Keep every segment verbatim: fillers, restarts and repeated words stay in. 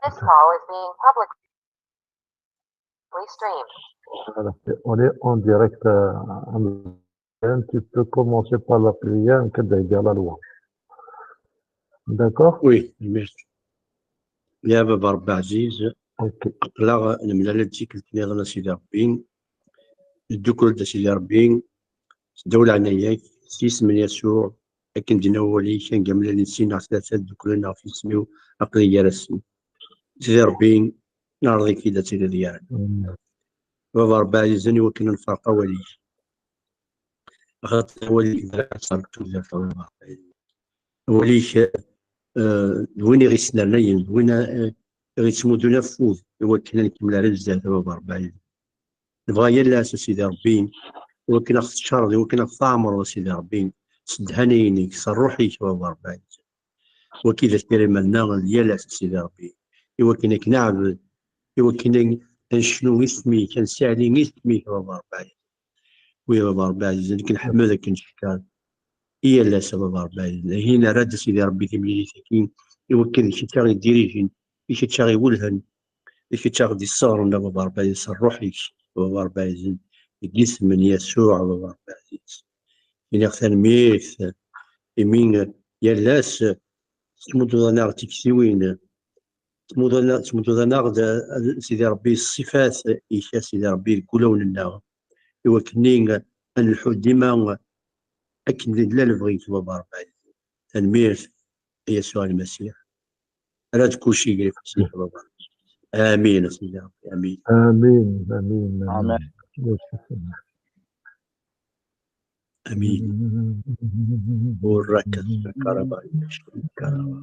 This call is being publicly streamed. Voilà, c'est- on est en direct. Euh, en- tu peux commencer par la prière, que d'ailleurs la loi. D'accord? Oui, merci. Ya baba Rebbi ɛziz, ok. Aql-aɣ nemlal-d tikkelt nniḍen a Sidi Rebbi, neddukel-d a Sidi Rebbi, s ddaw leɛnaya-k, s yisem n Yasuɛ, akken d-yenna wawal-ik, anga mlalen sin neɣ tlata dduklen ɣef yisem-iw, aql-i gar-asen. Sidi Rebbi, neɛreḍ-ik-id ad tiliḍ gar-asen. Baba Rebbi ɛzizen, i wakken ad nferq awal-ik. Axaṭer awal-ik d lɛeṣer n tudert, a Baba Rebbi ɛzizen. Awal-ik, eh, d win i ɣ-isnernayen, d win, eh, i ɣ-ittmuddun afud, i wakken ad nkemmel ar zdat, a Baba Rebbi ɛzizen. Nebɣa yal ass, a Sidi Rebbi, i wakken ad ɣ-teččareḍ, i wakken ad ɣ-tɛemreḍ, a Sidi Rebbi, s ddhana-inek, s ṛṛuḥ-ik, a Baba Rebbi ɛzizen. Wagi d asirem-nneɣ n yal ass, a Sidi Rebbi, i wakken ad k-neɛbed, i wakken ad necnu isem-ik, ad nessiɛli isem-ik, a Baba Rebbi ɛzizen. Wi a Baba Rebbi ɛzizen, ad k-nḥemmed, ad k-neckeṛ i yal ass, a Baba Rebbi ɛzizen. Ihi nerra-d, a Sidi Rebbi, timlilit-agi, i wakken d kečč ara ɣ-idirijin, d kečč ara ɣ-iwellhen, d kečč ara ɣ-d-isseɣren, a Baba Rebbi ɛzizen, s ṛṛuḥ-ik, a Baba Rebbi ɛzizen, deg yisem n Yasuɛ, a Baba Rebbi ɛzizen. Iniɣ tanemmirt, imi yal ass tettmudduḍ-aneɣ-d tiktiwin, tettmudduḍ-aneɣ-, tettmudduḍ-aneɣ-d, a Sidi Rebbi, ṣṣifat-ik, a Sidi Rebbi, deg wulawen-nneɣ, i wakken ad nelḥu dima akken d-, d la lebɣi-k, a Baba Rebbi ɛzizen. Tanemmirt, a Yasuɛ Lmasiḥ. Ala d kulci gar ifassen-ik, a Baba. Amin, a Sidi Rebbi, amin. Amin, amin, amin. Amin. Amin. Ur rakat karaba, karaba.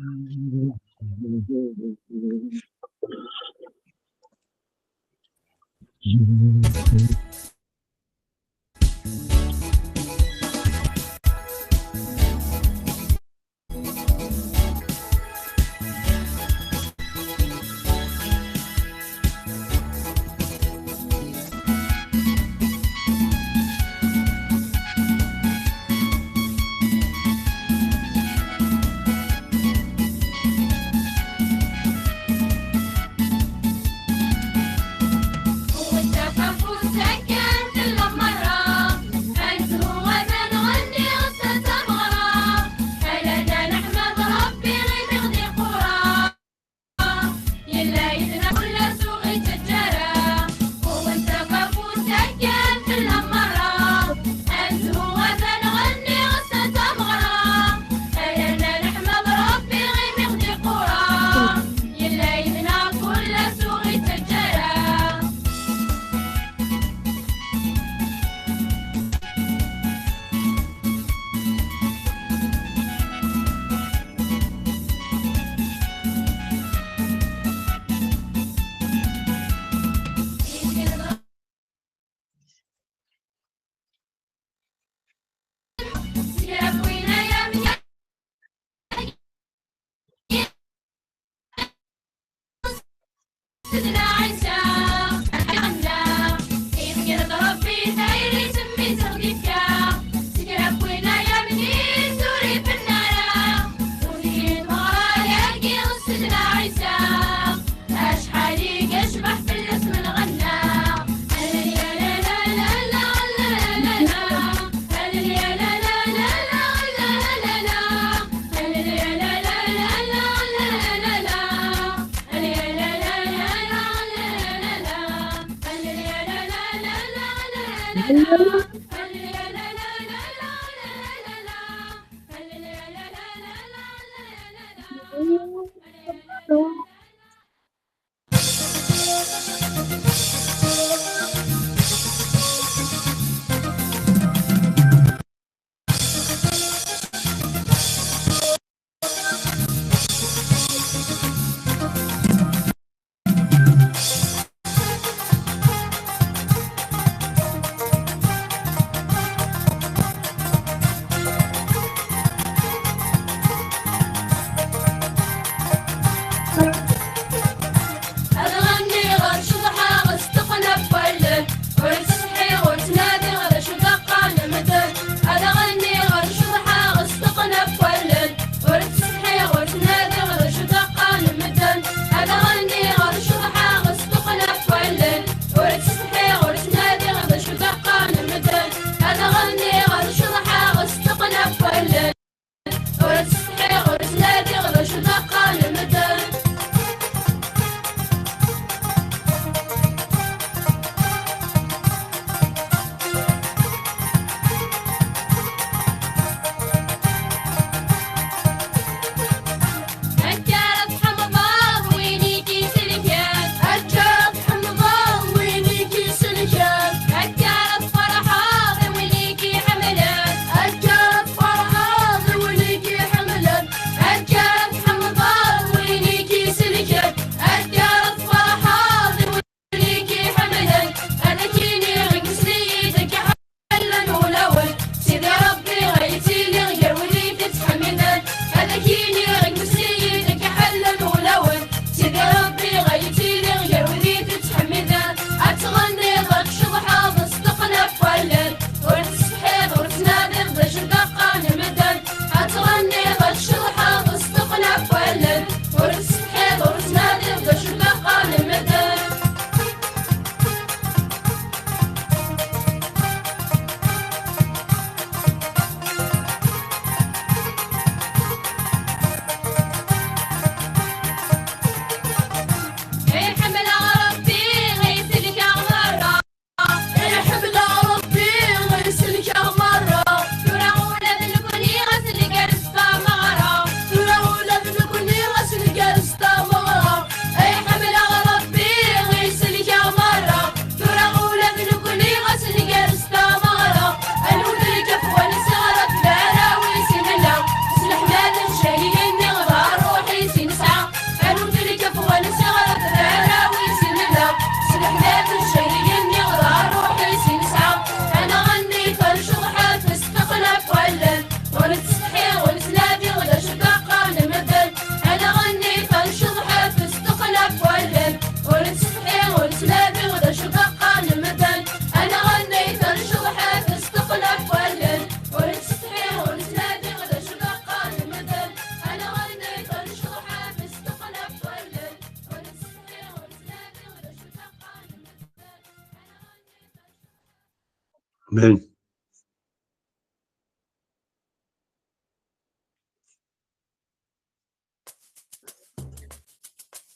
Amen.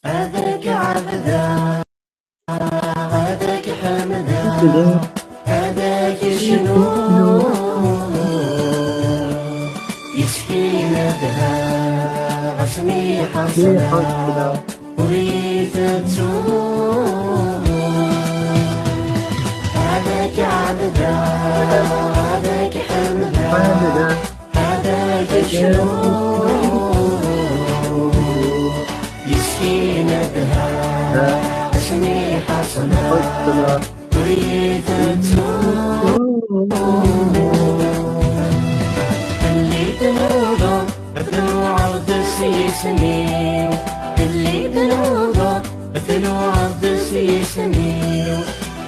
Ad k-ɛebdeɣ, ad k-ḥemdeɣ, ad k-cnuɣ. Yeskin ad ɣas mi ḥeṣleɣ, ur yi-tettu. Ad k-ɛebdeɣ, ad k-ḥemdeɣ, ad k-cnuɣ. Yeskin ad ɣas mi ḥeṣleɣ, ur yi-tettu. Fell-i tnudaḍ, tluɛaḍ s yisem-iw. Fell-i tnudaḍ, tluɛaḍ s yisem-iw.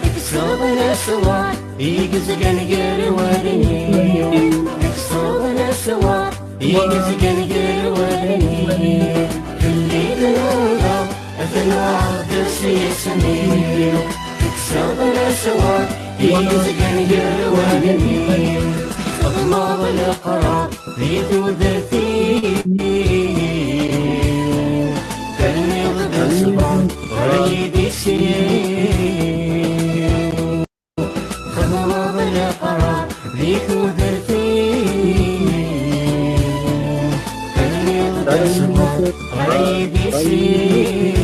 Tekkseḍ leswar i yezgan gar wallen-iw. Tekkseḍ leswar i yezgan gar wallen-iw. Fell-i tnudaḍ, tluɛaḍ s yisem-iw. Tekkseḍ leswar i yezgan gar wallen-iw. Txedmeḍ leqrar di tudert-iw. Terniḍ-d ṣṣber ɣer yidis-iw. Txedmeḍ leqrar di tudert-iw. Terniḍ-d ṣṣber ɣer yidis-iw.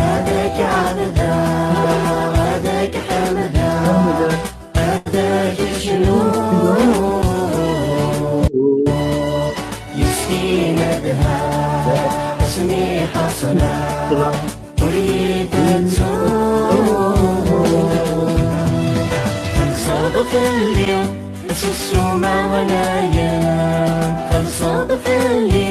Ad k-ɛebdeɣ, ad k-ḥemdeɣ, ad k-cnuɣ. Yeskin ad ɣas mi ḥeṣleɣ, ur yi-tettu. Txellṣeḍ fell-i s ssuma ɣlayen. Txellṣeḍ fell-i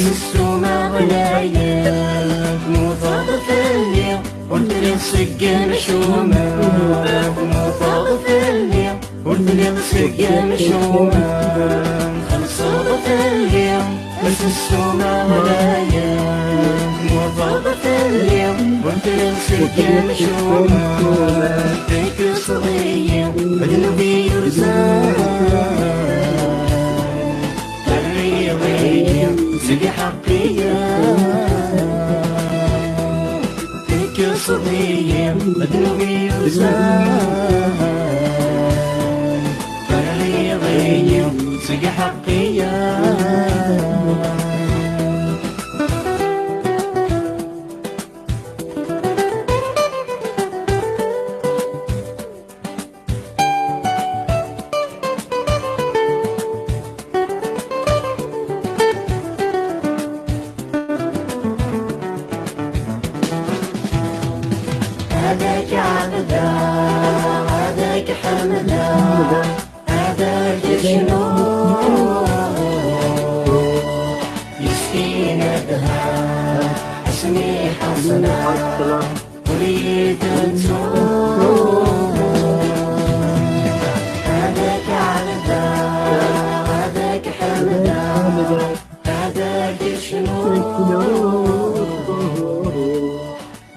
s ssuma ɣlayen. Tmuteḍ fell-i, ur telliḍ seg yimcumen. Tmuteḍ fell-i, ur telliḍ seg yimcumen. Txellṣeḍ fell-i s ssuma ɣlayen. Tmuteḍ fell-i, ur telliḍ seg yimcumen. Tekkseḍ-iyi ddnub-iw yurzan. Terriḍ-iyi seg iḥeqqiyen. Tekkseḍ-iyi ddnub-iw yurzan. Terriḍ-iyi seg iḥeqqiyen. Ad k-ɛebdeɣ, ad k-ḥemdeɣ, ad k-cnuɣ. Yeskin ad ɣas mi ḥeṣleɣ, ur yi-tettu. Ad k-ɛebdeɣ, ad k-ḥemdeɣ, ad k-cnuɣ.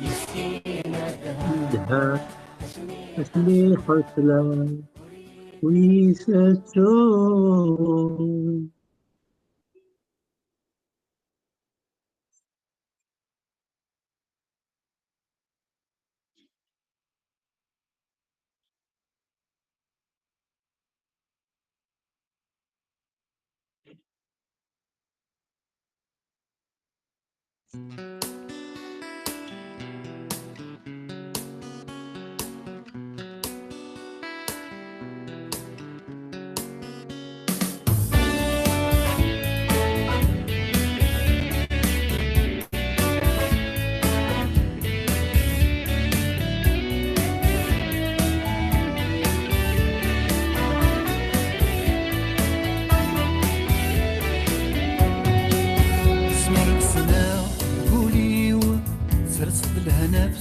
Yeskin ad ɣas mi ḥeṣleɣ, ur yi-tettu.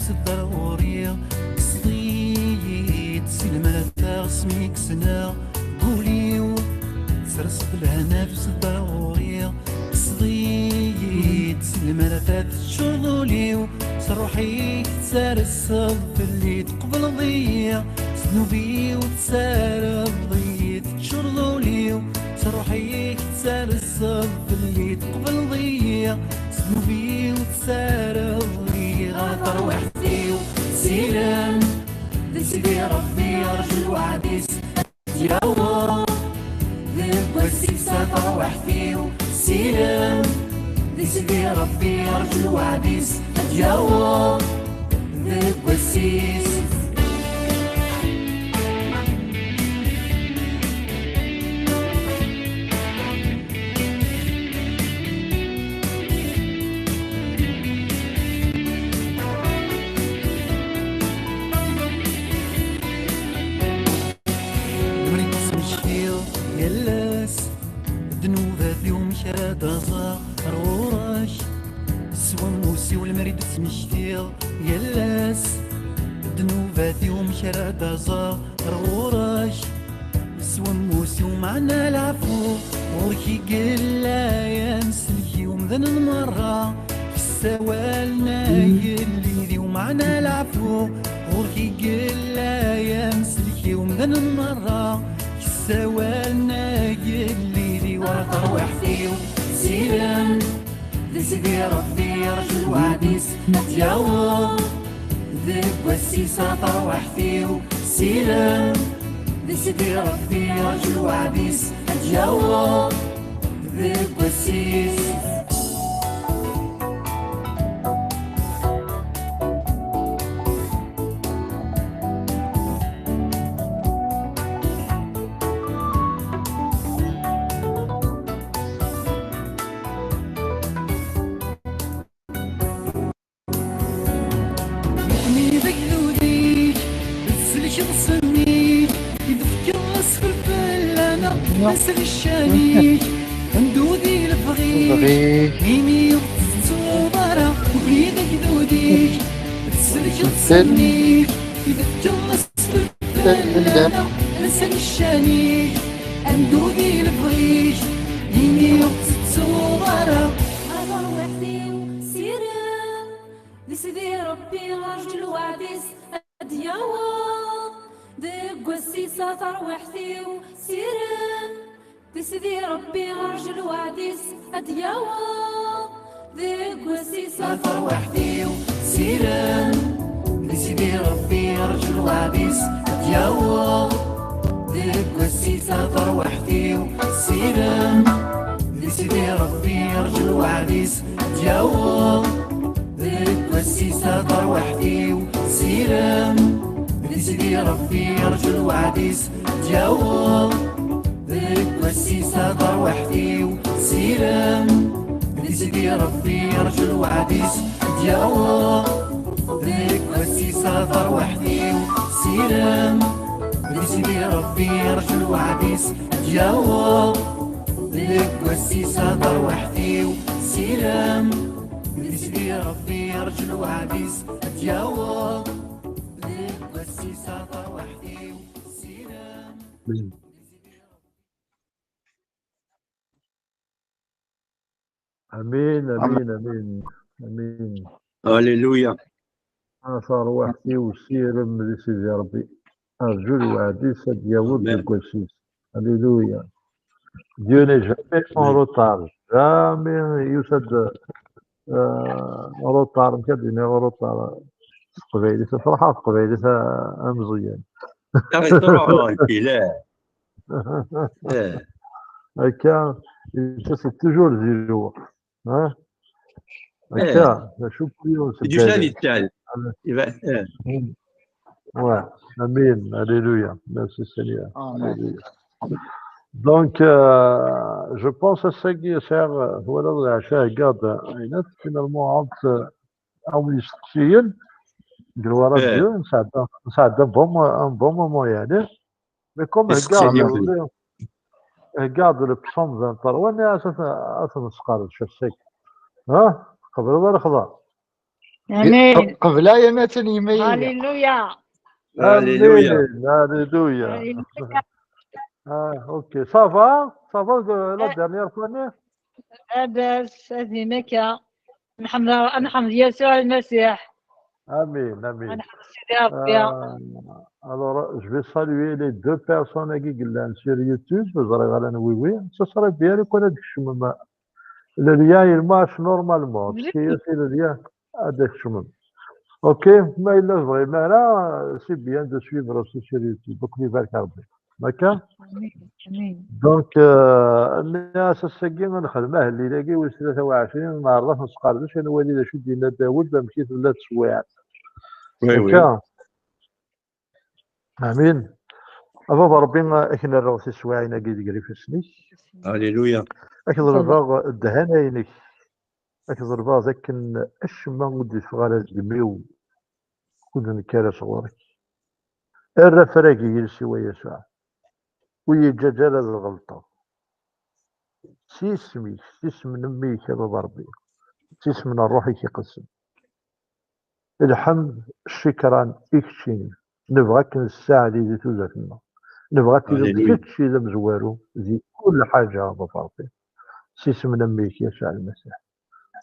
Sedder ɣur-i, kkseḍ-iyi-d si lemrata asmi k-ssneɣ deg wul-iw. Sers-d lehna-k, sedder ɣur-i, kkseḍ-iyi-d si lemrata teččureḍ ul-iw. S ṛṛuḥ-ik tettarseḍ fell-i, tqebleḍ-iyi, s ddnub-iw tettarreḍ-iyi, teččureḍ ul-iw. S ṛṛuḥ-ik tettarseḍ fell-i, tqebleḍ-iyi, s ddnub-iw tettarreḍ-iyi. Ɣer terwiḥt-iw sirem, d Sidi Ṛebbi rǧu lweɛd-is ad d-yaweḍ. Deg wass-is a terwiḥt-iw sirem, d Sidi Ṛebbi rǧu lweɛd-is ad d-yaweḍ. Deg wass-is. Lemri tesmektiḍ yal ass ddnubat-iw, amek ara d-aẓeɣ ar ɣur-k? S wammus-iw lemri d-tesmektiḍ yal ass ddnubat-iw, amek ara d-aẓeɣ ar ɣur-k? S wammus-iw meɛna leɛfu, ɣur-k i yella yamsellek i umdanen merra. Kkes awal-nni agellid-iw meɛna leɛfu, ɣur-k i yella yamsellek i umdanen merra. Kkes awal-nni agellid-iw, ɣer terwiḥt-iw sirem, d Sidi Ṛebbi rǧu lweɛd-is ad d-yaweḍ. Deg wass-is a terwiḥt-iw sirem, d Sidi Ṛebbi rǧu lweɛd-is ad d-yaweḍ. Deg wass-is. Nekni d agdud-ik, d selk-nsen-ik, i d-tefkiḍ asfel fell-aneɣ, ass n ccan-ik, ad ndudi lebɣi-k, imi ur tettettuḍ ara. Nekni d agdud-ik, d selk-nsen-ik, i d-tefkiḍ asfel fell-aneɣ, ass n ccan-ik, ad ndudi lebɣi-k, imi ur tettettuḍ ara. A tarwiḥt-iw sirem, d Sidi Ṛebbi rǧu lweɛd-is ad d-yaweḍ. Deg wass-is a tarwiḥt-iw sirem, d Sidi Ṛebbi rǧu lweɛd-is ad d-yaweḍ. Deg wass-is a tarwiḥt-iw sirem, d Sidi Ṛebbi rǧu lweɛd-is ad d-yaweḍ. Deg wass-is a tarwiḥt-iw sirem, d Sidi Ṛebbi rǧu lweɛd-is ad d-yaweḍ. Deg wass-is a tarwiḥt-iw sirem, d Sidi Ṛebbi rǧu lweɛd-is ad d-yaweḍ. Deg wass-is a tarwiḥt-iw sirem, d Sidi Ṛebbi rǧu lweɛd-is ad d-yaweḍ. Deg wass-is a tarwiḥt-iw sirem, d Sidi Ṛebbi rǧu lweɛd-is ad d-yaweḍ. Deg wass-is a tarwiḥt-iw sirem, d Sidi Ṛebbi rǧu lweɛd-is ad d-yaweḍ. Deg wass-is a tarwiḥt-iw sirem. Amin, amin, amin, amin. Alléluia. A tarwiḥt-iw sirem di Sidi Ṛebbi. Rǧu lweɛd-is ad d-yaweḍ deg wass-is. Alléluia. Dieu n'est jamais en retard. Jamais yusa-d, euh, en retard. Amek ad d-iniɣ en retard s teqbaylit? Ferḥeɣ teqbaylit a, a Meẓyan. Ur yettruḥu, la. Eh. Akka, c'est toujours zéro. Hein? Akka, d acu kan, c'est du ça, c'est ça. Ouais. Amin. Alléluia. Merci Seigneur. Amin. Alléluia. Donc, euh, je pense ass-agi sɛiɣ, euh, twalaḍ leɛca heggaɣ-d, euh, Ɛinat, finalement, ɛawed, euh, ɛawed isteqsiyen, deg lwaradio, nesɛedda, nesɛedda un bon mo-, un bon moment, yeɛni. Mais comme heggaɣ-d iḍelli, heggaɣ-d le psaume vingt-trois, nniɣ-as ad t-, ad t-nesqerdec ass-agi. Ha? Tqebleḍ a lexḍer? Amin. Qbel aya ma atan yemma-inu. Alléluia. Alléluia. Amin, alléluia. Alléluia. Ah, ok. Ça va? Ça va de la dernière fois? Labas, ad yim akka. Nḥemd, ad nḥemd Yasuɛ Lmasiḥ. Amin, amin. Ad nḥemd Sidi Ṛebbi. Euh, alors, je vais saluer les deux personnes qui sont sur YouTube. Vous aurez la oui, oui. Ce serait bien qu'on ait le lien, il marche normalement. Oui. Si c'est le lien, avec chemin. Ok, mais là, vraiment, là, c'est bien de suivre aussi sur YouTube. Donc, il va regarder. D'accord? Amin, amin. Donc, euh, nniɣ-as ass-agi ad nexdem ahellil-agi wis tlata u ɛecrin, neɛreḍ ad t-nesqerdec, ad nwali d acu i d-yenna Dawed, amek i tella teswiɛt. Oui, oui. Akka. Amin. A Baba Ṛebbi, ad k-nerreɣ tiswiɛin-agi deg ifassen-ik. Alléluia. Ad k-ḍelbeɣ ddhana-inek. Ad k-ḍelbeɣ d akken acemma ur d-yeffeɣ ara deg imi-w, ur d-nekker ara sɣur-k. Err afrag i yiles-iw, a Yasuɛ. Ur yi-ǧǧaǧ ara ad ɣelṭeɣ. S yisem-ik, s yisem n mmi-k, a Baba Ṛebbi. S yisem n Ṛṛuḥ-ik iqedsen. Lḥemd, ccikran i keččini. Nebɣa akken ssaɛli di tudert-nneɣ. Nebɣa ad tiliḍ Alléluia. Kečč i d amezwaru di kul ḥaǧa, a Baba Ṛebbi. S yisem n mmi-k, Yasuɛ Lmasiḥ.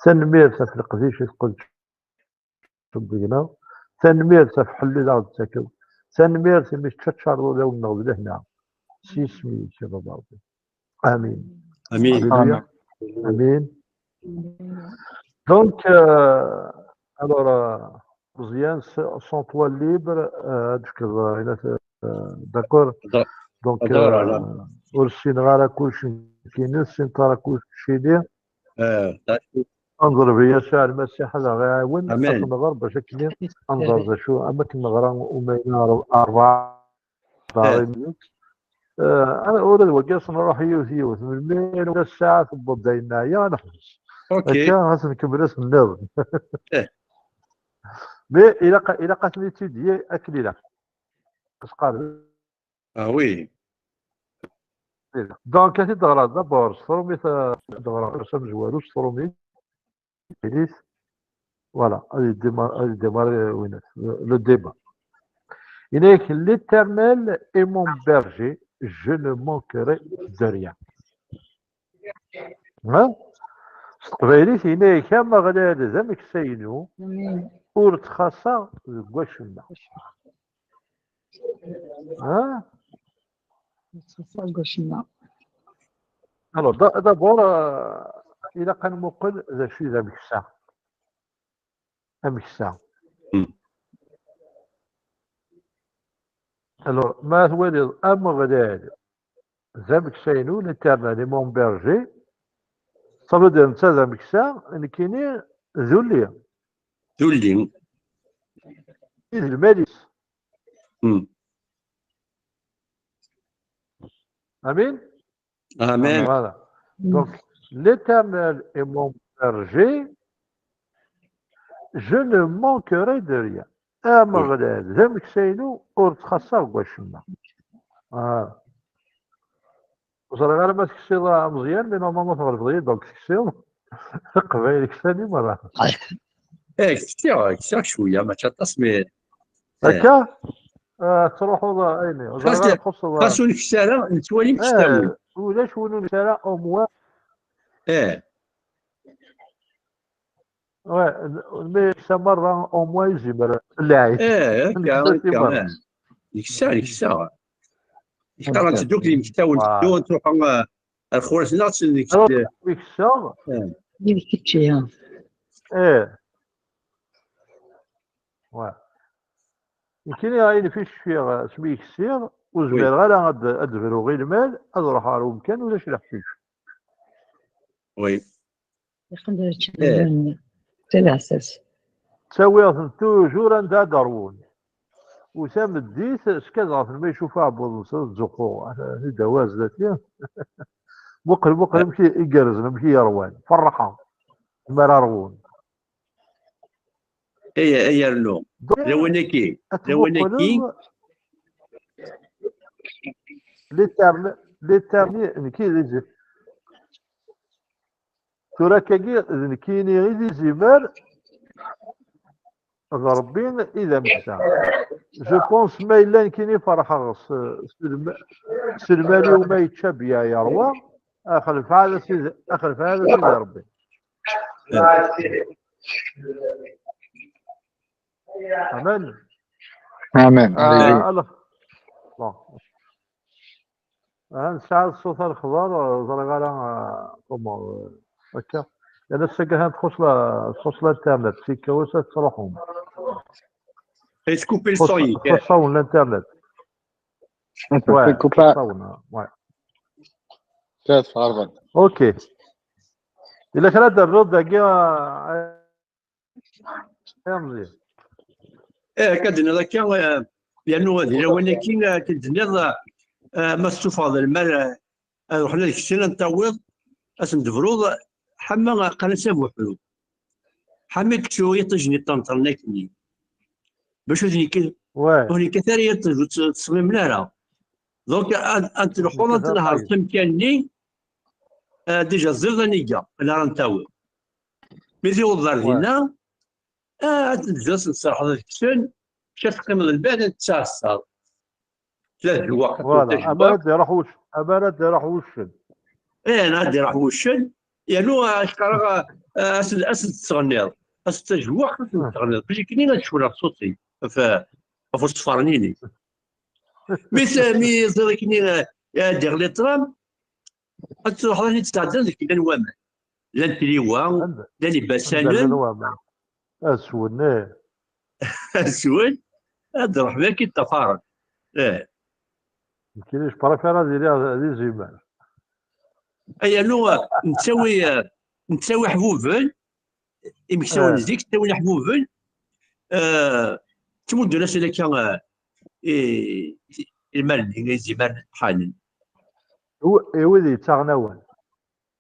Tanemmirt ɣef leqdic i tqedceḍ deg-neɣ. Tanemmirt ɣef ḥellu i aɣ-d-tettakeḍ. Tanemmirt imi teččaččareḍ ulawen-nneɣ d lehna. S yisem-ik, a Baba Ṛebbi. Amin. Amin. Alléluia. Amin. Donc, euh, alors, euh, Meẓyan, s- sens-toi libre, euh, ad tfkeḍ, euh, euh, d'accord? Da- Donc, d'accord, euh, là. Ur ssineɣ ara kullec nekkini, ur ssineɣ ara kullec nekkini. Euh, Ad neḍleb i Yasuɛ Lmasiḥ ad aɣ-iɛiwen, ad Amen. t-nɣer bac akken ad nẓer d acu, am akken neɣra umayna rebɛa. Ur d wagi ad s-nruḥ yiwet yiwet, melmi ara ssaɛa tewweḍ-d ayen neɛya, ad neḥbes. Ok. Akka ad s-nkemmel ass nniḍen. Eh. Mais ilaq, ilaq ad ten-étudier akken ilaq. Asqar. Ah oui. Donc, ad t-id-ɣreɣ d'abord s tṛumit, ad id-ɣreɣ s amezwaru s tṛumit. Voilà, ad yedimar-, ad yedimar, euh, winat, le, le débat. Yenna-yak, l'Éternel est mon berger, je ne manquerai de rien. Ha? S teqbaylit, yenna-yak, Ameɣlal d ameksa-inu, Amin. Ur ttxaṣṣaɣ deg wacemma. Ha? Ur ttxaṣṣaɣ deg wacemma. Alors, da- d'abord, euh, ilaq ad nmuqel d acu i d ameksa. Ameksa. Hmm. Alors, ma twaliḍ Ameɣlal d ameksa-inu, l'Éternel est mon berger, ça veut dire netta d ameksa, nekkini d ulli. D ulli. I d lmal-is. Hmm. Amin? Amen. Voilà. Donc, l'Éternel est mon berger, je ne manquerai de rien. Ameɣlal d ameksa-inu, ur ttxaṣṣaɣ deg wacemma. Ah. Ur ẓriɣ ara ma teksiḍ a Meẓyan, mais normalement tɣelbeḍ-iyi, donc teksiḍ. Taqbaylit sani merra. Eh, ksiɣ, ksiɣ cwiya, mačči aṭas, mais Akka? Ah, tettruḥuḍ, ah, ayen, ur ẓriɣ Xas- ara txuṣṣeḍ. xas ur nekkes ara, nettwali Eh, meksawen. Ulac win ur nekkes ara, au moins. Eh, Ouais, mais ça merra, au moins, yezmer. Lɛid. eh, akka, Nekkes akka, merra. eh. Nekkes, nekkes. Yeqqar ad teddu deg yimeksawen, Wow. teddu, ad truḥ, eh, ar xur-nsen, ad tt-nekkes. Alors, mi ksiɣ, Eh, Yid kečči, ha. eh. Ouais. Nekkini ayen fi cfiɣ asmi i ksiɣ, ur zmireɣ ara ad, ad d-bruɣ i lmal, ad ruḥeɣ ar umkan ulac leḥcic. oui. Yeqqel-d ar Eh. d taɛessast. Ttawiɣ-ten toujours anda ad ṛwun. U tameddit, skadeɣ-ten ma yecuf aɛebbuḍ-nsen, ad ttzuxxuɣ. Ad d-awiɣ zdat-i. Muqel, muqel amek i, i gerrzen, amek i ṛwan. Ferḥeɣ. Mi ara ṛwun. Ay, ay, yernu. Lawan-agi, Ad lawan-agi. tmuqleḍ, l'éternel, l'éternel, nekk i d izi-, tura akkagi, d nekkini i d izimer, d Ṛebbi i d ameksa. Je pense ma yella nekkini ferḥeɣ s, s lm-, s lmal-iw ma yečča bya yerwa, axelf ɛad as-id-, axelf ɛad as-id Ṛebbi. Amen. Amen. Ah, alors. Bon. Ah, nesɛa ṣṣut ar lexbar, ur ẓriɣ ara, ah, comment, ah, akka. Yerna ass-agi ahat txuṣṣ la, txuṣṣ l'internet, si kawas ad tettruḥum. Yettkupi le Txuṣṣ, son. txuṣṣ-awen l'internet. Txuṣṣ-awen, ah, ouais. Ok. Yella kra ad d-ternuḍ dagi, ah, Ay Meẓyan. Eh, akka d-tenniḍ akka, eh, yernu di lawan-agi, eh, akka d-tenniḍ, eh, ma tessufɣeḍ lmal, eh, ad ruḥen ad ksen, ad n-tawiḍ, ad sen-d-tebruḍ, ḥama qqaren-as abuḥru. Ḥama ikečču yiṭij-nni ṭṭenṭren akkenni. Bac ur ten-ikkat, Ouais. ur ten-ikkat ara yiṭij, ur tt-, ur tt-ttṣemmimen ara. Donc, ad, ad tleḥḥuḍ, ad tenhreḍ amkan-nni, eh, déjà teẓriḍ aniga, ala ara n-tawiḍ. Mi tiweḍ ɣer Ouais. dinna, ah, ad teǧǧeḍ ad sen-tserḥeḍ ad ksen, ca teqqimeḍ lbal ad tettɛassaḍ. Tella tjewwaq, Voilà, amar ad d-iruḥ wuc-, amar ad d-iruḥ wuccen. Eh, ad d-iruḥ wuccen, yernu acqaraɣ, ah, as-, as-d-tesɣenniḍ, as-d tajewwaq, as-d-tesɣenniḍ, bac akken ad cewleɣ ṣṣut-ik ɣef, ɣef uṣeffer-nni-inek. Mi t-, mi ẓriɣ akken, ah, ad d-iɣli ṭṭlam, ad truḥeḍ ad ten-id-tesɛeddiḍ deg kra n waman. Llan tliwa, Anda, llan anda ibasanen, llan waman? Ad swen, eh. Ad swen, ad ruḥen akkin ṭṭafaren. Eh. Nekkini, je préfère ad iliɣ d izimer. Ay, yernu, nettawi, nettawi iḥbuben, imeksawen Eh. zik, ttawin iḥbuben, eh, ttmuddun-asen akka, eh, i, i lmal-nni, i izimer ḥanen. I w-, i wid yettaɣen awal.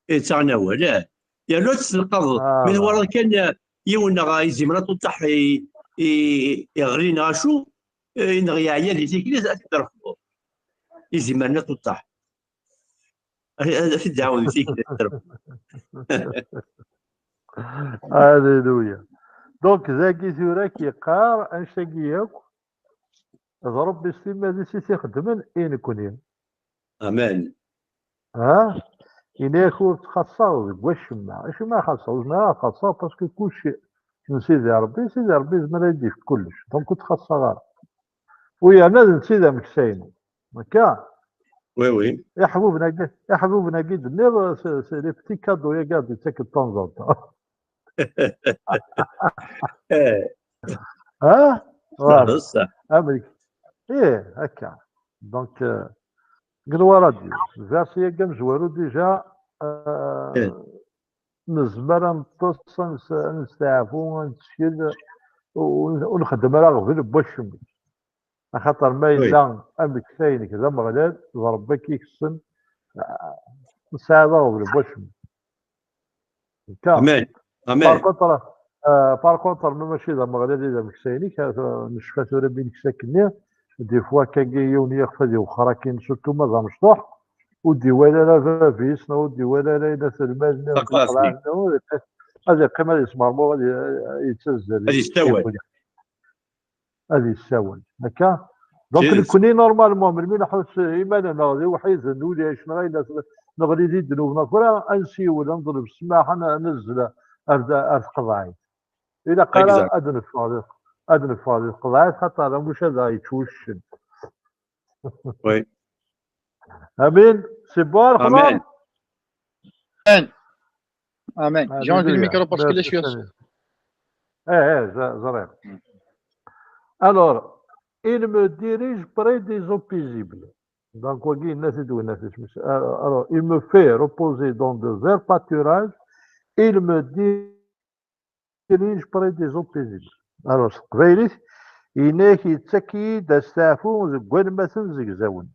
Yettaɣen awal, eh. Yernu ad tesselqaḍeḍ. Ah, Mi bah. twalaḍ kan, eh, yiwen neɣ izimer aṭuṭaḥ i, i, iɣli neɣ acu, eh, neɣ yeɛya di tikli, ad t-id-trefdeḍ. Izimer n aṭuṭaḥ. Ad, ad t-id-ɛawden tikli, ad t-id-trefdeḍ. Alléluia. Donc, dagi tura k-yeqqar, annect-agi yakk, d Ṛebbi s timmad-is i t-ixeddmen i nekni. Amen. Ha? Ini-ak ur ttxaṣṣaɣ deg wacemma. Acimi ara xaṣṣaɣ? Ur zmireɣ ad xaṣṣaɣ parce que kulci n Sidi Ṛebbi, Sidi Ṛebbi yezmer ad d-yefk kullec. Donc, ur ttxaṣṣaɣ ara. U yerna d netta i d ameksa-inu. Akka? Oui, oui. Iḥbuben-agi, iḥbuben-agi d-tenniḍ, c'est, c'est les petits cadeaux-agi ad d-yettak de temps en temps. Eh, Ha? Voilà. Ṣṣeḥ. Amek? Ih, akka. Donc, euh, deg Nwa Radio, versi-agi amezwaru déjà, euh, Eh. nezmer ad neṭṭes, ad nes-, ad nesteɛfu, ad nettkel, ur, ur nxeddem ara aɣbel n wacemma. Axaṭer ma Oui. yella ameksa-inek d Ameɣlal, d Ṛebbi i k-ikessen, ah, ur tesɛiḍ aɣbel n wacemma. Akka. Amen. Par Amen. contre, euh, par contre, ma mačči d Ameɣlal i d ameksa-inek, ah, necfa tura mi neksa akkenni, des fois, akkagi yiwen yixef ad iwexxer akin, surtout ma d amecṭuḥ, ur d-iwala ara bab-is, neɣ ur d-iwala ara yella telmad, neɣ Aql-aɣ-t-id. ad iqqim, ad iqqim, ad yesmermuɣ, ad y-, yettazzal. Ad yessawal. Ad yessawal. Akka? Donc, Yes. Nekkni, normalement, melmi nḥuss iman-nneɣ d iwḥiden, ulac, neɣ ayen neɣli di ddnub, neɣ kra, ad nsiwel, ad neḍleb ssmaḥ, ad n-, ad nezzel ar, ar tqeḍɛit. Ilaq ara Exact. ad neffeɣ di, ad neffeɣ di tqeḍɛit, xaṭer ambuc ad aɣ-yečč wuccen. Oui. Amin. C'est bon, Arxman? Amen. Amen. Amen. J'ai enlevé le Alléluia. Micro parce que là, je suis Merci, Seigneur. Eh, eh, ẓ-, ẓriɣ. Alors, il me dirige près des eaux paisibles. Donc, wagi yenna-t-id winna-t-id. Alors, il me fait reposer dans de verts pâturages. Il me dirige près des eaux paisibles. Alors, s teqbaylit, yenna-ak, yettak-iyi-d asteɛfu deg wanmaten zegzawen.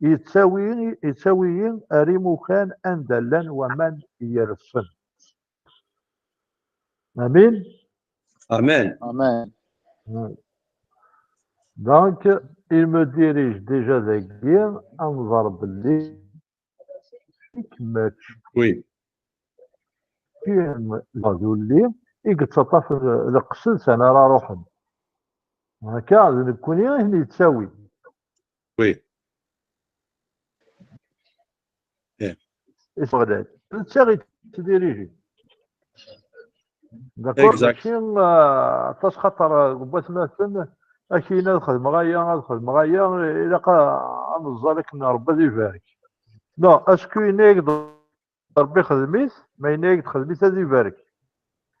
Yettawi, yettawi-yi ar imukan anda llan waman yersen. Amin. Amen. Amen. Donc, il me dirige déjà dagi, anẓar belli mačči Oui. d ulli i yettaṭṭaf leqsed s ara ruḥen. Akka, d nekkni i ten-yettawin. Oui. Eh. Isɣelal. Netta i yettdiriji. D'accord? Exact. Mačči, ah, aṭas xaṭer, ah, deg watmaten, ak-yini ad xedmeɣ aya, ad xedmeɣ aya, ilaq a, ad neẓẓal akken Rebbi ad ibarek. Non, est-ce que yenna-yak-d Rebbi xdem-it, ma yenna-yak-d xdem-it ad ibarek.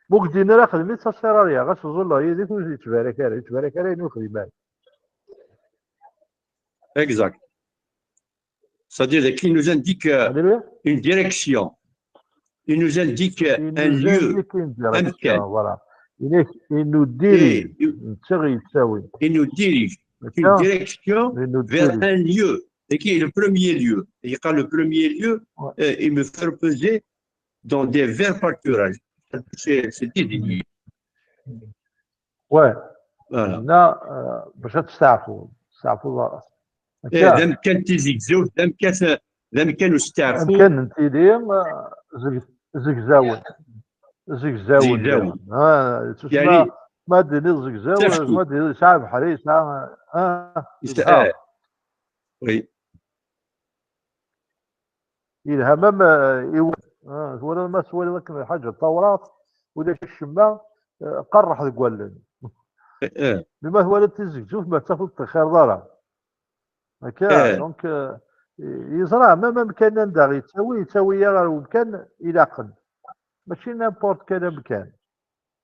Ma ur k-d-yenni ara xdem-it, ça sert à rien, ɣas ẓẓulleɣ yid-k ur yettbarak ara, yettbarak ara ayen ur xdim ara. Exact. C'est-à-dire qu'il nous indique euh, Alléluia. Une direction. Il nous indique euh, Il un nous lieu. indique une Amkan. Voilà. Il, est, il nous dirige. Et Netta i yettawin. Il nous dirige. D'accord. Une direction Il nous vers dirige. Un lieu. Et qui est le premier lieu. Et quand le premier lieu, Ouais. Euh, il me fait reposer dans des verts pâturages. C'est c'est désigné. Ouais. Voilà. Là, euh, باش تستعفوا. تستعفوا. Eh, d amkan n tizegzewt, d amkan, d amkan n usteɛfu. Amkan n tili, euh, zeg- zegzawen. Zegzawen. Zegzawen. Ah, tusma, يعني, ma d-tiniḍ zegzaw, Tafsut. Ma d-tiniḍ yesɛa abeḥri, yesɛa, ah, Yesɛa, yesɛa. Oui. Yelha même, euh, i wa-, ah, twalaḍ ma twalaḍ akken lḥaǧa n tawraɣt, ulac ccemma, euh, qerreḥ deg wallen. Eh, eh. Mi ma twalaḍ tizegzewt, ma tafeḍ texxireḍ ara. Akka, Eh. Donc, euh, yeẓra, même amkan anda yettawi, yettawi-ya ɣer umkan ilaqen. Mačči n'importe quel amkan.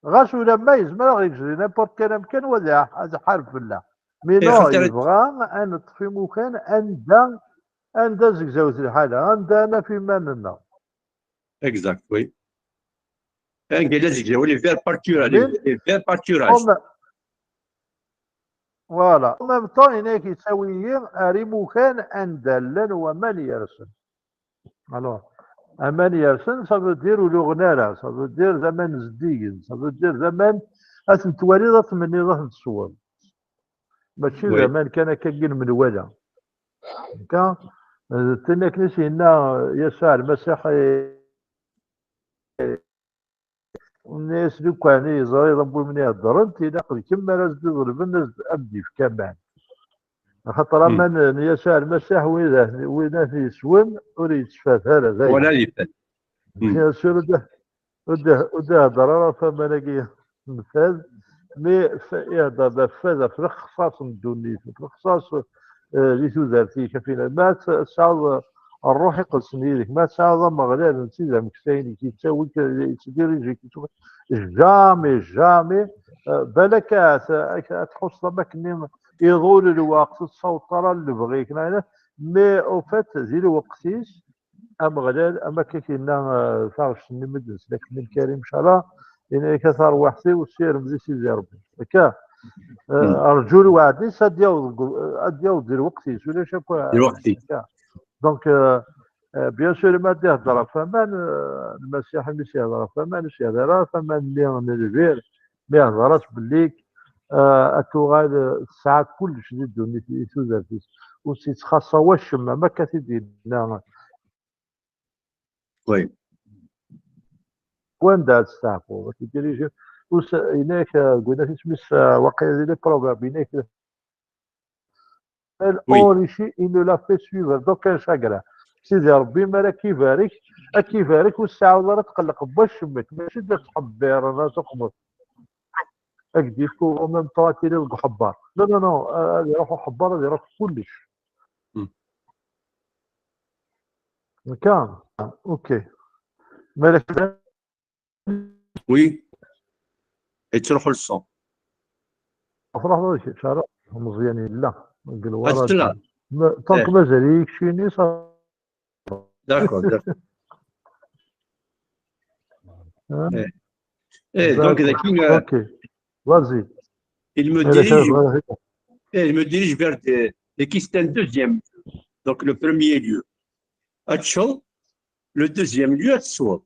Ɣas ulamma yezmer ad ɣ-yejri n'importe quel amkan, wa ad iḥ-, ad iḥareb fell-aɣ. Mais Eh, non, xaṭer- yebɣa ad neṭṭef imukan anda, anda zegzawet lḥala, anda naf iman-nneɣ. Exact, oui. Anga la zegzawen, les verts pâturages, Bien. Les verts pâturages. Comme, voilà. En même temps, yenna-k yettawi-yi ar imukan anda llan waman yersen. Alors, aman yersen, ça veut dire ur uɣen ara, ça veut dire d aman zeddigen, ça veut dire d aman ad ten-twaliḍ, ad tmenniḍ, ad ten-tesweḍ. Mačči d Oui. Aman kan akka n menwala. Akka, d tin akken i s-yenna, eh, Yasuɛ Lmasiḥ, eh, Yenna-yas lukan i yeẓra iḍ n wimni heddrent, ilaq d kemm ara s-d-iḍelben ad, ad d-yefk aman. Axaṭer Hmm. Aman n Yasuɛ Lmasiḥ, wid, wid ad t-yeswen, ur yettfat ara, d ayen. Wala yifat. Hmm. Bien sûr, ur d-, ur d-, ur d-ihedder ara ɣef waman-agi n fad, mi f-, ihedder-d ɣef fad, ɣef lexṣaṣ n ddunit, ɣef lexṣaṣ, eh, di tudert-ik, a final. Ma t-, tesɛiḍ, eh, Ṛṛuḥ Iqedsen yid-k, ma tesɛiḍ Ameɣlal n tid ameksa-inek, yettawi-k, yettdiriji-k, yettawi-k, jamais, jamais, eh, balak ad, ad, ad tḥusseḍ am akken iḍul lweqt, ur tessawḍeḍ ara lebɣi-k, neɣ, mais au fait, di lweqt-is, Ameɣlal, am akka k-yenna, eh, taɣect-nni mi d-nsel akken Lkarim, ncallah, yenna-yak a tarwiḥt-iw, ssirem di Sidi Ṛebbi. Akka, eh, Hmm. rǧu lweɛd-is, ad d-yaweḍ deg u-, ad d-yaweḍ di lweqt-is, ulac akk, eh, Di lweqt-is. Akka. Donc, euh, euh, bien sûr, ma d-ihedder ɣef waman, euh, Lmasiḥ mi s-ihedder ɣef waman, ur s-ihedder ara ɣef waman-nni n lbir, mi ihedder-as belli, euh, ad tuɣal, euh, tesɛa kullec di ddunit, di tudert-is. Ur s-yettxaṣṣa wacemma, am akka t-id-yenna. Oui. Wanda ad testeɛfuḍ, ad k-diriji, ur s-, yenna-yak, euh, deg win isem-is, euh, waqila di les Proverbes, yenna-yak, Oui. Or, ici, il ne l'a fait suivre d'aucun chagrin. Sidi Ṛebbi, mi ara k-ibarek, ad k-ibarek, ur tseɛɛuḍ ara tqelleq n wacemma, mačči d ttḥebbiṛen, ad tuqmeḍ. Ad k-d-yefk en même temps ad tiliḍ deg uḥebber. Non, non, non, ad iṛuḥ uḥebber, ad iṛuḥ kullec. Hmm. Akka, ok. Malak Oui. Yettruḥu le son. Afrax d kečč ara Meẓyan yella deg Ad lwara. ttla. Ma- Tant que Eh. mazal-iyi keččini, ça. D'accord, d'accord. Hein? Eh. Eh, donc, D'accord. Zaki, euh, Ok. Vas-y. Il me Allez, dirige, vas-y. eh, il me dirige vers des, et qui c'est un deuxième. Donc, le premier lieu. Atchel, le deuxième lieu, Atsoul.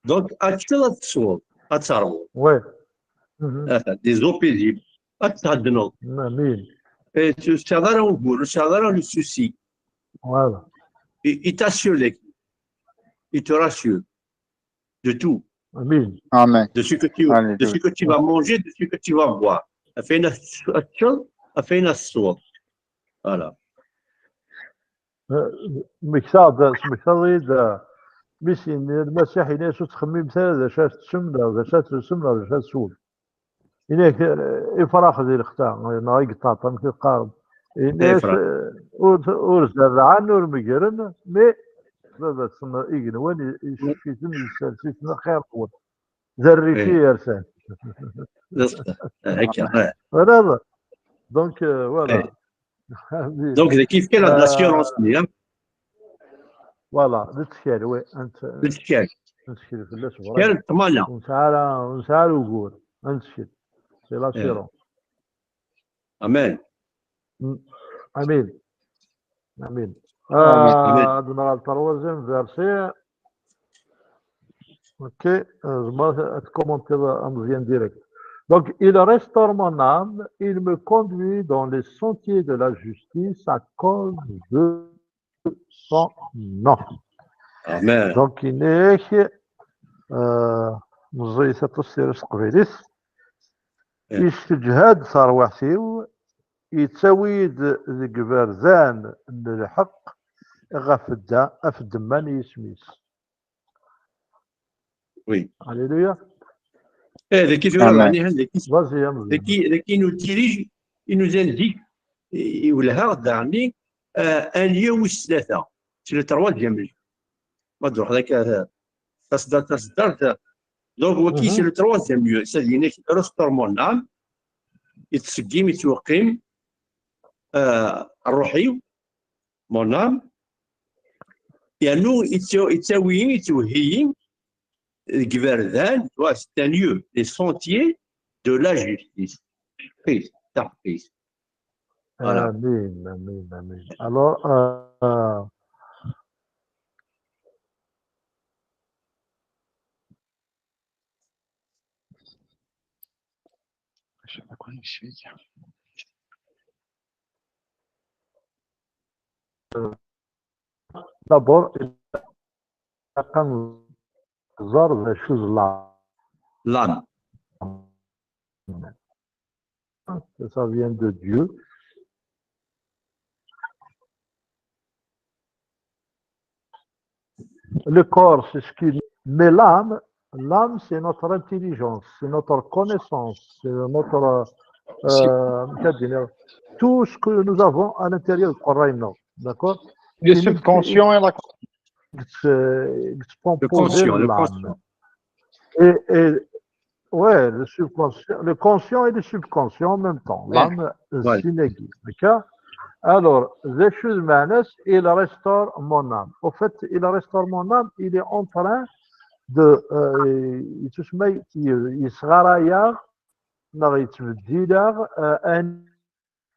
Donc, Atchel, Atsoul, Atsoul. Ouais. Mhm. Ah, des eaux paisibles. Atadno. Amin. Et tu seras au bout, tu seras le souci. Voilà. Et il t'assure, il te rassure de tout. Amin. Amen. De ce que tu, Allez, de ce que tu vas manger, de ce que tu vas boire. Ɣef wayen ad teččeḍ, ɣef wayen ad tesweḍ. Voilà. Mmektaɣ-d, smektaḍ-iyi-d, mi s-yenna Lmasiḥ, yenna-yas ur ttxemmimet ara d acu ad teččem, neɣ d acu ad telsem, neɣ d acu ad teswem. Yenna-yak, eh, ifrax di lexta, neɣ igeṭṭaṭ, amek i teqqarem. Yenna-yas, Ifrax. eh, ur, ur zerrɛen, ur megren, mais baba-tsen igenwan, i- icef-iten, yessers-iten xir-nwen. D rric i yersan. D ṣṣeḥ. Akka. Voilà. Donc, euh, voilà. Donc, d kif kan, l'assurance, hein. Voilà, d ttkal, oui. Ad nett- D ttkal. ad nettkel fell-as, Ttkal, ṭṭmana. Ur nesɛi ara, ur nesɛi ara ugur. Ad nettkel. C'est l'assurance. Amen. Amin. Amin. Amin, amin. Euh, donc, dans le troisième verset, ok, euh, je vais commenter en direct. Donc, il restaure mon âme, il me conduit dans les sentiers de la justice à cause de son nom. Amen. Donc, yenna-yak, euh, meẓẓiyet aṭas tira s teqbaylit. Eh. Yesseǧhad tarwiḥt-iw, yettawi-d deg iberdan n lḥeqq ɣef dda, ɣef ddemma n yisem-is. Oui. Alléluia. Eh, dagi tura, Amen. Ɛni, dagi, Vas-y, hein, dagi, dagi, i nuttirij, i nuzan zik, i, i welhaɣ daɣen, eh, un lieu wis tlata. C'est le troisième lieu. Ma d-ruḥ dagi, eh, taseddart, taseddart, eh, donc, waki, Mhm. C'est le troisième lieu. C'est-à-dire, restaure mon âme, yettseggim, yettweqqim, eh, ṛṛuḥ-iw, mon âme, yernu yettawi-yi, yettwehhi-yi deg iberdan, tu vois, c'est un lieu, les sentiers de la justice. Peace, peace. Voilà. Amin, amin, amin. Alors, euh, d'abord, il y a quand ẓer d acu d l'âme. L'âme. Ça vient de Dieu. Le corps, c'est ce qui... Mais l'âme, l'âme, c'est notre intelligence, c'est notre connaissance, c'est notre... euh, tout ce que nous avons à l'intérieur du corps, d'accord ? Le subconscient et la qui, qui, qui Le conscient, le conscient. Et, et, ouais, le subconscient, le conscient et le subconscient en même temps. L'âme, Ouais. D'accord ? Alors, d acu d lmeɛna-s, il restaure mon âme. Au fait, il restaure mon âme, il est en train de, euh, yettusemma, yesɣaray-aɣ, neɣ yettbeddil-aɣ, euh,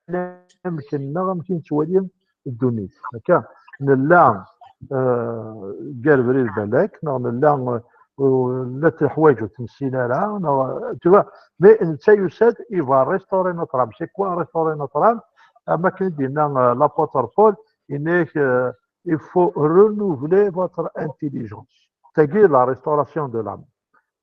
anamek-nneɣ, amek i nettwali ddunit. Akka, nella, euh, gar brid balak, neɣ nella, euh, la teḥwaǧ ur t-nessin ara, neɣ, tu vois, mais netta yusa-d, il va restaurer notre âme. C'est quoi restaurer notre âme ? Am akken i d-yenna, euh, l'apôtre Paul, yenna-yak, euh, il faut renouveler votre intelligence. Tagi, la restauration de l'âme.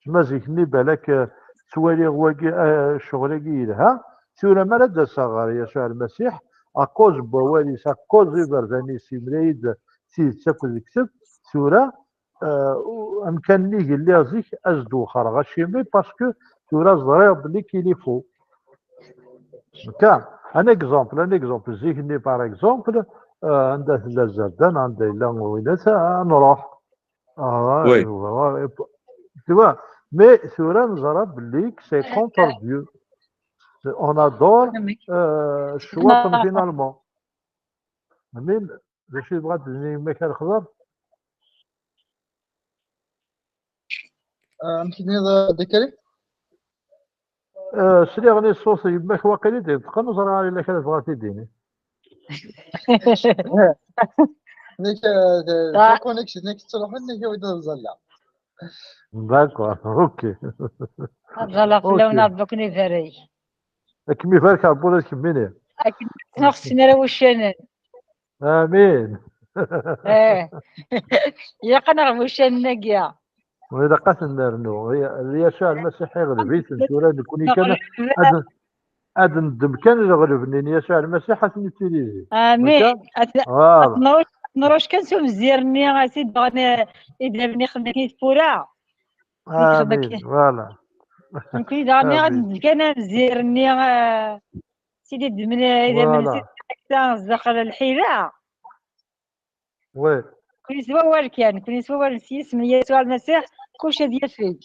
Tma zik-nni balak, euh, ttwaliɣ wagi, euh, ccɣel-agi yelha. Tura mi ara d-aseɣ ɣer Yasuɛ Lmasiḥ, à cause n wawal-is, à cause iberdan-is, yemla-yi-d tidet akked lekteb. Tura, euh, amkan-nni i lliɣ zik, ad s-d-wexxreɣ acimi, parce que tura ẓriɣ belli qu'il est faux. Akka, un exemple, un exemple. Zik-nni, par exemple, euh, anda tella tzerda, anda yella winat, ad nruḥ. Ah, Oui. Tu vois, mais tura neẓra belli que c'est contre Dieu. On adore, euh, ccwaṭen finalement. Amin, d acu yebɣa ad d-tini yemma-k a Lexḍer? Amek tenniḍ, a Dda Karim? Euh, sliɣ-nni ṣṣut yemma-k waqil i d-ineṭqen, ur ẓriɣ ara yella kra tebɣa ad t-id-tini. Nek, euh, Ah. Connection, nek tettruḥu, nek awi-d ad ẓalleɣ. D'accord, ok. Ad ẓalleɣ fell-awen, Rebbi ad ken-ibarek. Ad kem-ibarek Rebbi ula d kemmini. Akken ur ɣ-ssinen ara wuccanen. Amin. Eh. Ilaq ad naɣ wuccanen-agi. Ilaq ad ten-nernu. Yasuɛ Lmasiḥ iɣleb-iten. Tura nekkni kan ad, ad neddem kan leɣleb-nni n Yasuɛ Lmasiḥ, ad ten-utilizi. Amin. Voilà. Nruc kan s umzir-nni, a sidi, daɣen idammen ixdem akken i tfura. Amin. Voilà. Nekkni daɣen ad neddem kan amzir-nni, sidi, ddmen idammen, sidi, zdaxel lḥila. Oui. Kuni s wawal kan, kuni s wawal s yisem n Yasuɛ Lmasiḥ, kullec ad yafeg.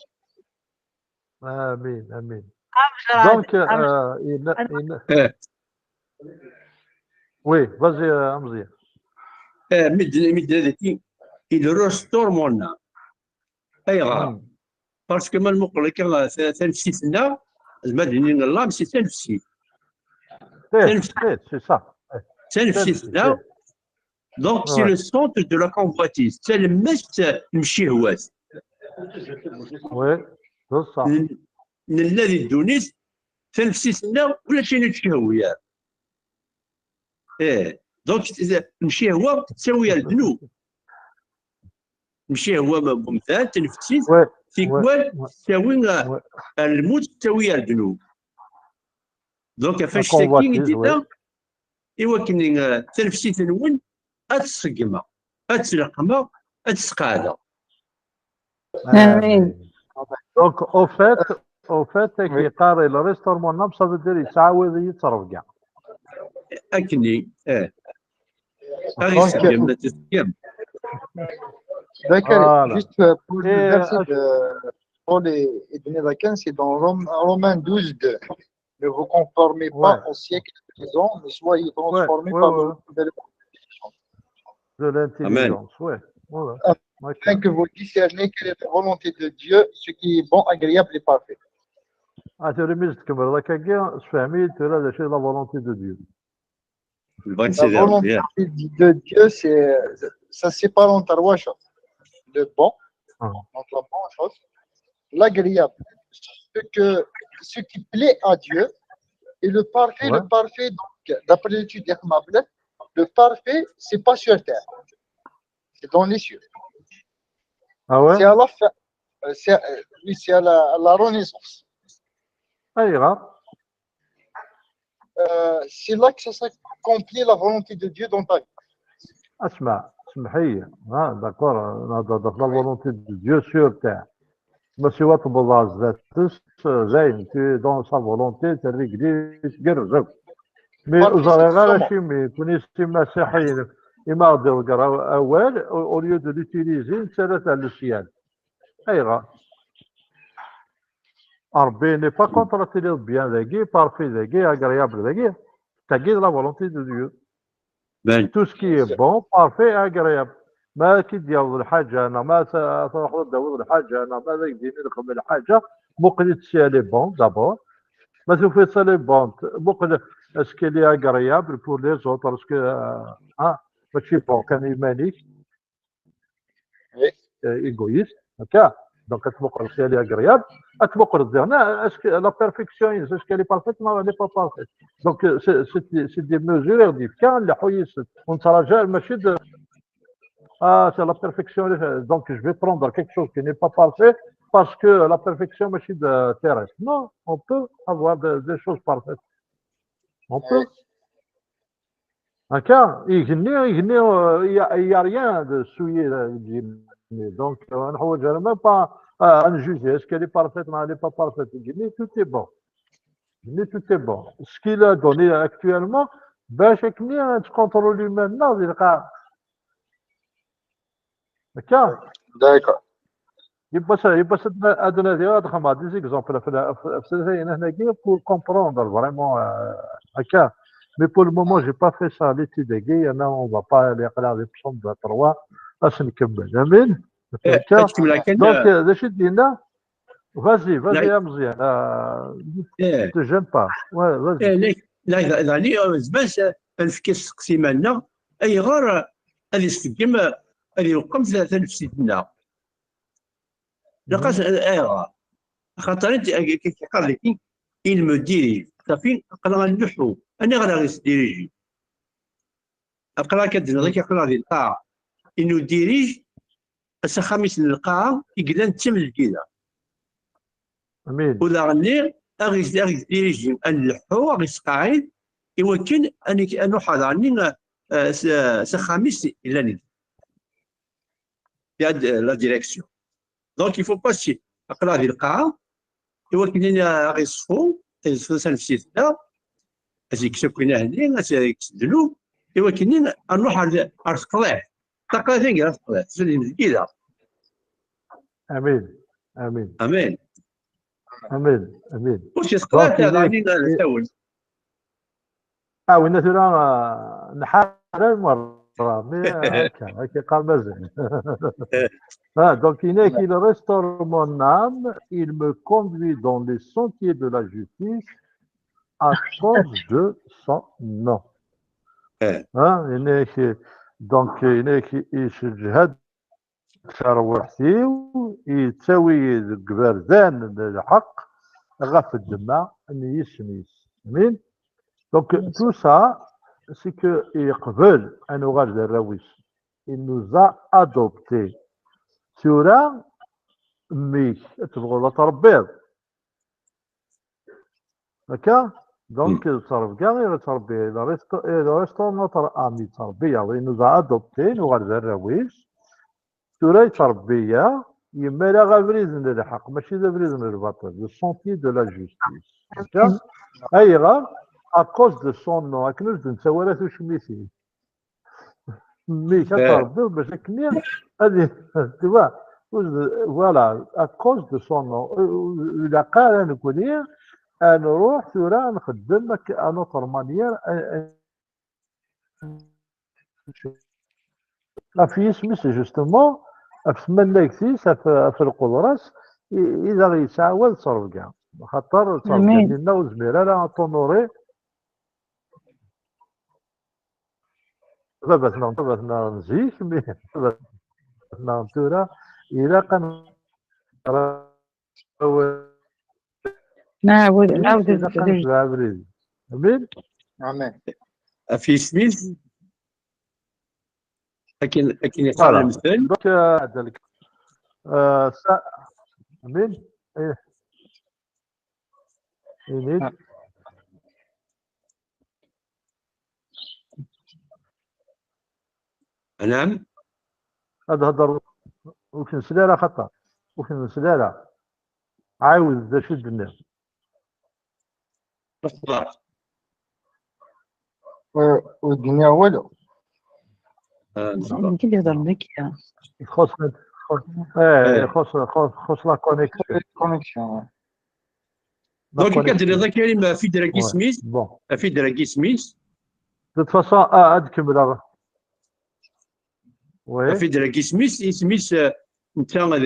Amin, amin. Donc, euh, il, il, oui, vas-y, euh, Amzian. Eh, mi d-, mi d-, il restaure mon âme. Ayɣer? Parce que ma nmuqel akka ta-, tanefsit-nneɣ, d ma d-nini l'âme, c'est tanefsit. Tanefsit-nneɣ, donc c'est le centre de la convoitise, d talemmast n ccehwat. Nella di ddunit, tanefsit-nneɣ ulac ayen ur tcehwi ara. Eh, donc, ncihwa tettawi ar ddnub. Ncihwa ma bumtan, tenfesit, tikwal tettawi ar lmut, tettawi ar ddnub. Donc, ɣef annect-agi i d-yenna, i wakken, eh, tanefsit-nwen ad tt-ṣeggmeɣ, ad tt-leqqmeɣ, ad tt-sqeɛdeɣ. Amin. Donc, au fait, au fait, akken yeqqar, il restaure mon âme, ça veut dire yettɛawad-iyi ttrebga. Akkenni, eh. Ad iseggem, ad iseggem. D'accord, juste pour le verset de Paul et, et de Nathan, c'est dans Rom-, Romains douze deux. Ne vous conformez pas au siècle présent, mais soyez transformés par le renouveau de l'intelligence. De l'intelligence, ouais. Afin que vous discerniez quelle est la volonté de Dieu, ce qui est bon, agréable et parfait. Ah, tura mi tkemmleḍ akkagi, sefhem-iyi-d tura d acu i la volonté de Dieu. La volonté de Dieu, c'est, ça se sépare en trois choses. Le bon, donc la bonne chose, l'agréable, ce que, ce qui plaît à Dieu, et le parfait, le parfait, donc, d'après l'étude d'Yahya Mablet, le parfait, c'est pas sur terre, c'est dans les cieux. Ah ouais? C'est à la fin, euh, c'est, euh, oui, c'est à la, à la renaissance. Ayɣer? Euh, c'est là que ça s'accomplit la volonté de Dieu dans ta vie. Asma, semmeḥ-iyi. Ah, d'accord, nehder ɣef la volonté de Dieu sur terre. Ma siwa tewweḍ ɣer zdat-s, dayen, tu es dans sa volonté, terra igerrez akk. Mais ur ẓriɣ ara acimi, kuni s imasiḥiyen, imi ɣ-d-iḍegger aw-, awal, au, au lieu de l'utiliser, nettarra-t ɣer lesyal. Ayɣer? Rebbi n'est pas contre, ad tiliḍ bien dagi, parfait dagi, agréable dagi. Tagi d la volonté de Dieu. Tout ce qui est bon, parfait et agréable. Ma ad k-id-yaweḍ lḥaǧa, neɣ ma ad truḥeḍ ad d-tawiḍ lḥaǧa, neɣ ma ad ak-d-yini lxedm lḥaǧa, muqel-itt si elle est bon, d'abord. Ma tufiḍ elle est bon, muqel est-ce qu'elle est agréable pour les autres, est-ce que, euh, hein, mačči bon kan i yiman-ik. Euh, égoïste, ok. Donc, ad tmuqleḍ si elle est agréable, ad tmuqleḍ diɣen, est-ce que la perfection, est-ce qu'elle est parfaite? Non, elle n'est pas parfaite. Donc, euh, c'est, c'est, c'est des mesures, des cas, ur nettṛaǧu, mačči d, ah, c'est la perfection, donc je vais prendre quelque chose qui n'est pas parfait parce que la perfection, mačči d terrestre. Non, on peut avoir de, des choses parfaites. On peut. Akka, igenni, igenni, euh, il y a, il y a rien de souillé, là, igenni. Donc, euh, ur neḥwaǧ ara même pas, euh, à juger. Est-ce qu'elle est parfaite? Non, elle n'est pas parfaite. Igenni, tout est bon. Igenni, tout est bon. Ce qu'il a donné actuellement, bac akken ad nettcontrôle iman-nneɣ di lqaɛa. Akka? D'accord. Yiwwas, yiwwas ad, ad nadiɣ, ad xedmeɣ des exemples ɣef, ɣef, ɣef tlata-agi pour comprendre vraiment, euh, akka. Mais pour le moment, j'ai pas fait ça, l'étude-agi, yerna on va pas aller aql-aɣ des psaumes deux, trois, ad s-nkemmel. Amin? Eh, akka. Ad tkemmel akka, donc, euh, d acu i d-yenna? Vas-y, vas-y, a Meẓyan, euh, ne te gêne pas. Ouais, vas-y. Eh, la, la, la, la, euh, d bas, euh, ad nefk asteqsi i iman-nneɣ, ayɣer, euh, ad iseggem, euh, ad iweqqem ta-, tanefsit-nneɣ? Ilaq ad, ayɣer? Axaṭer i d-, ag-, ag-, yeqqar dagi, il me dirige. Safi, aql-aɣ ad nleḥḥu. Aniɣer aɣ-isdiriji? Aql-aɣ akka d-nniḍ, aql-aɣ di lqaɛa. Il nous dirige, s axxam-is n lqaɛa i yellan d tamezgida. Amin. U daɣen-nni, a ɣ-, a ɣ-diriji, a nleḥḥu, a ɣ-isqaɛid, i wakken a nek-, a nuḥaḍ daɣen-nni, eh, s, s axxam-is yellan d la, la direction. Donc, il faut pas si, aql-aɣ di lqaɛa, i wakken a ɣ-iṣfu, a ɣ-iṣfu tanefsit-nneɣ, a s-ikkes akk inahen-nni, a s-ikkes ddnub, i wakken a nruḥ ar, ar teqḍiɛt. Taqḍiɛt-agi ɣer teqḍiɛt, tura di tmezgida. Amin. Amin. Amin. Amin. Amin. Ur s-teqḍiɛt ara, ɛni, tawel. Ah, winna tura, ah, nḥar merra, mais, ah, akka, akka yeqqar Maziɣ. Ah, donc, il est qu'il restaure mon âme, il me conduit dans les sentiers de la justice à cause de son nom. Eh. Hein, il est que, donc, il est que, il se jihad tarwiḥt-iw, yettawi deg iberdan n lḥeqq ɣef ddemma n yisem-is. Amin. Donc, tout ça, c'est que yeqbel ad nuɣal d arraw-is. Il nous a adoptés. Tura, mmi-k, ad tebɣuḍ ad tṛebbiḍ. Akka? Donc, ttṛebga i ttṛebbi, il reste, il reste notre ami, ttṛebbi, il nous a adoptés, nuɣal d arraw-is. Tura yettṛebbi-yaɣ, yemmala abrid n lḥeqq, mačči d abrid n lbaṭel, le sentier de la justice. Akka? Ayɣer? À cause de son nom, akken ur d-nettawi ara tucmitin. Mmi-k ad tṛebbiḍ bac akken ad, tu vois, voilà, à cause de son nom. Ur ilaq ara nekkni ad nruḥ tura ad nxeddem à notre manière, ɣef yisem-is, justement, ɣef tmannagt-is, ɣef, ɣef lqudra-s, i, i d aɣ-yettɛawad ttṛebga. Axaṭer ttṛebga-nni-nneɣ ur nezmir ara ad t-onori. Baba-tneɣ, baba-tneɣ n zik, mi baba-tneɣ n tura, ilaq ad نعاود نعاود ilaq ad nesbeɛ abrid. Amin? Amin. Ɣef yisem-is, akken, akken yeqqar lemtel. Donc, euh, euh, ça, amin? Eh. Ini. Anɛam? Ad hedder, ur k-nesli ara xaṭer. Ur k-nesli ara. Ɛiwed d acu i d-tenniḍ. Lexbar. Ur d-nniɣ walu. Ah, يمكن يهضر ملك يا Ixuṣ, ixuṣ, eh, ixuṣ, ixuṣ, ixuṣ la connexion. Connexion, ouais. La Donc, connexion. Kader, d Karim, ɣef idra n Ouais. yisem-is, Bon. ɣef idra n yisem-is, De toute façon, ah, ad kemmleɣ. Oui. Ɣef idra n yisem-is, isem-is, eh, netta d,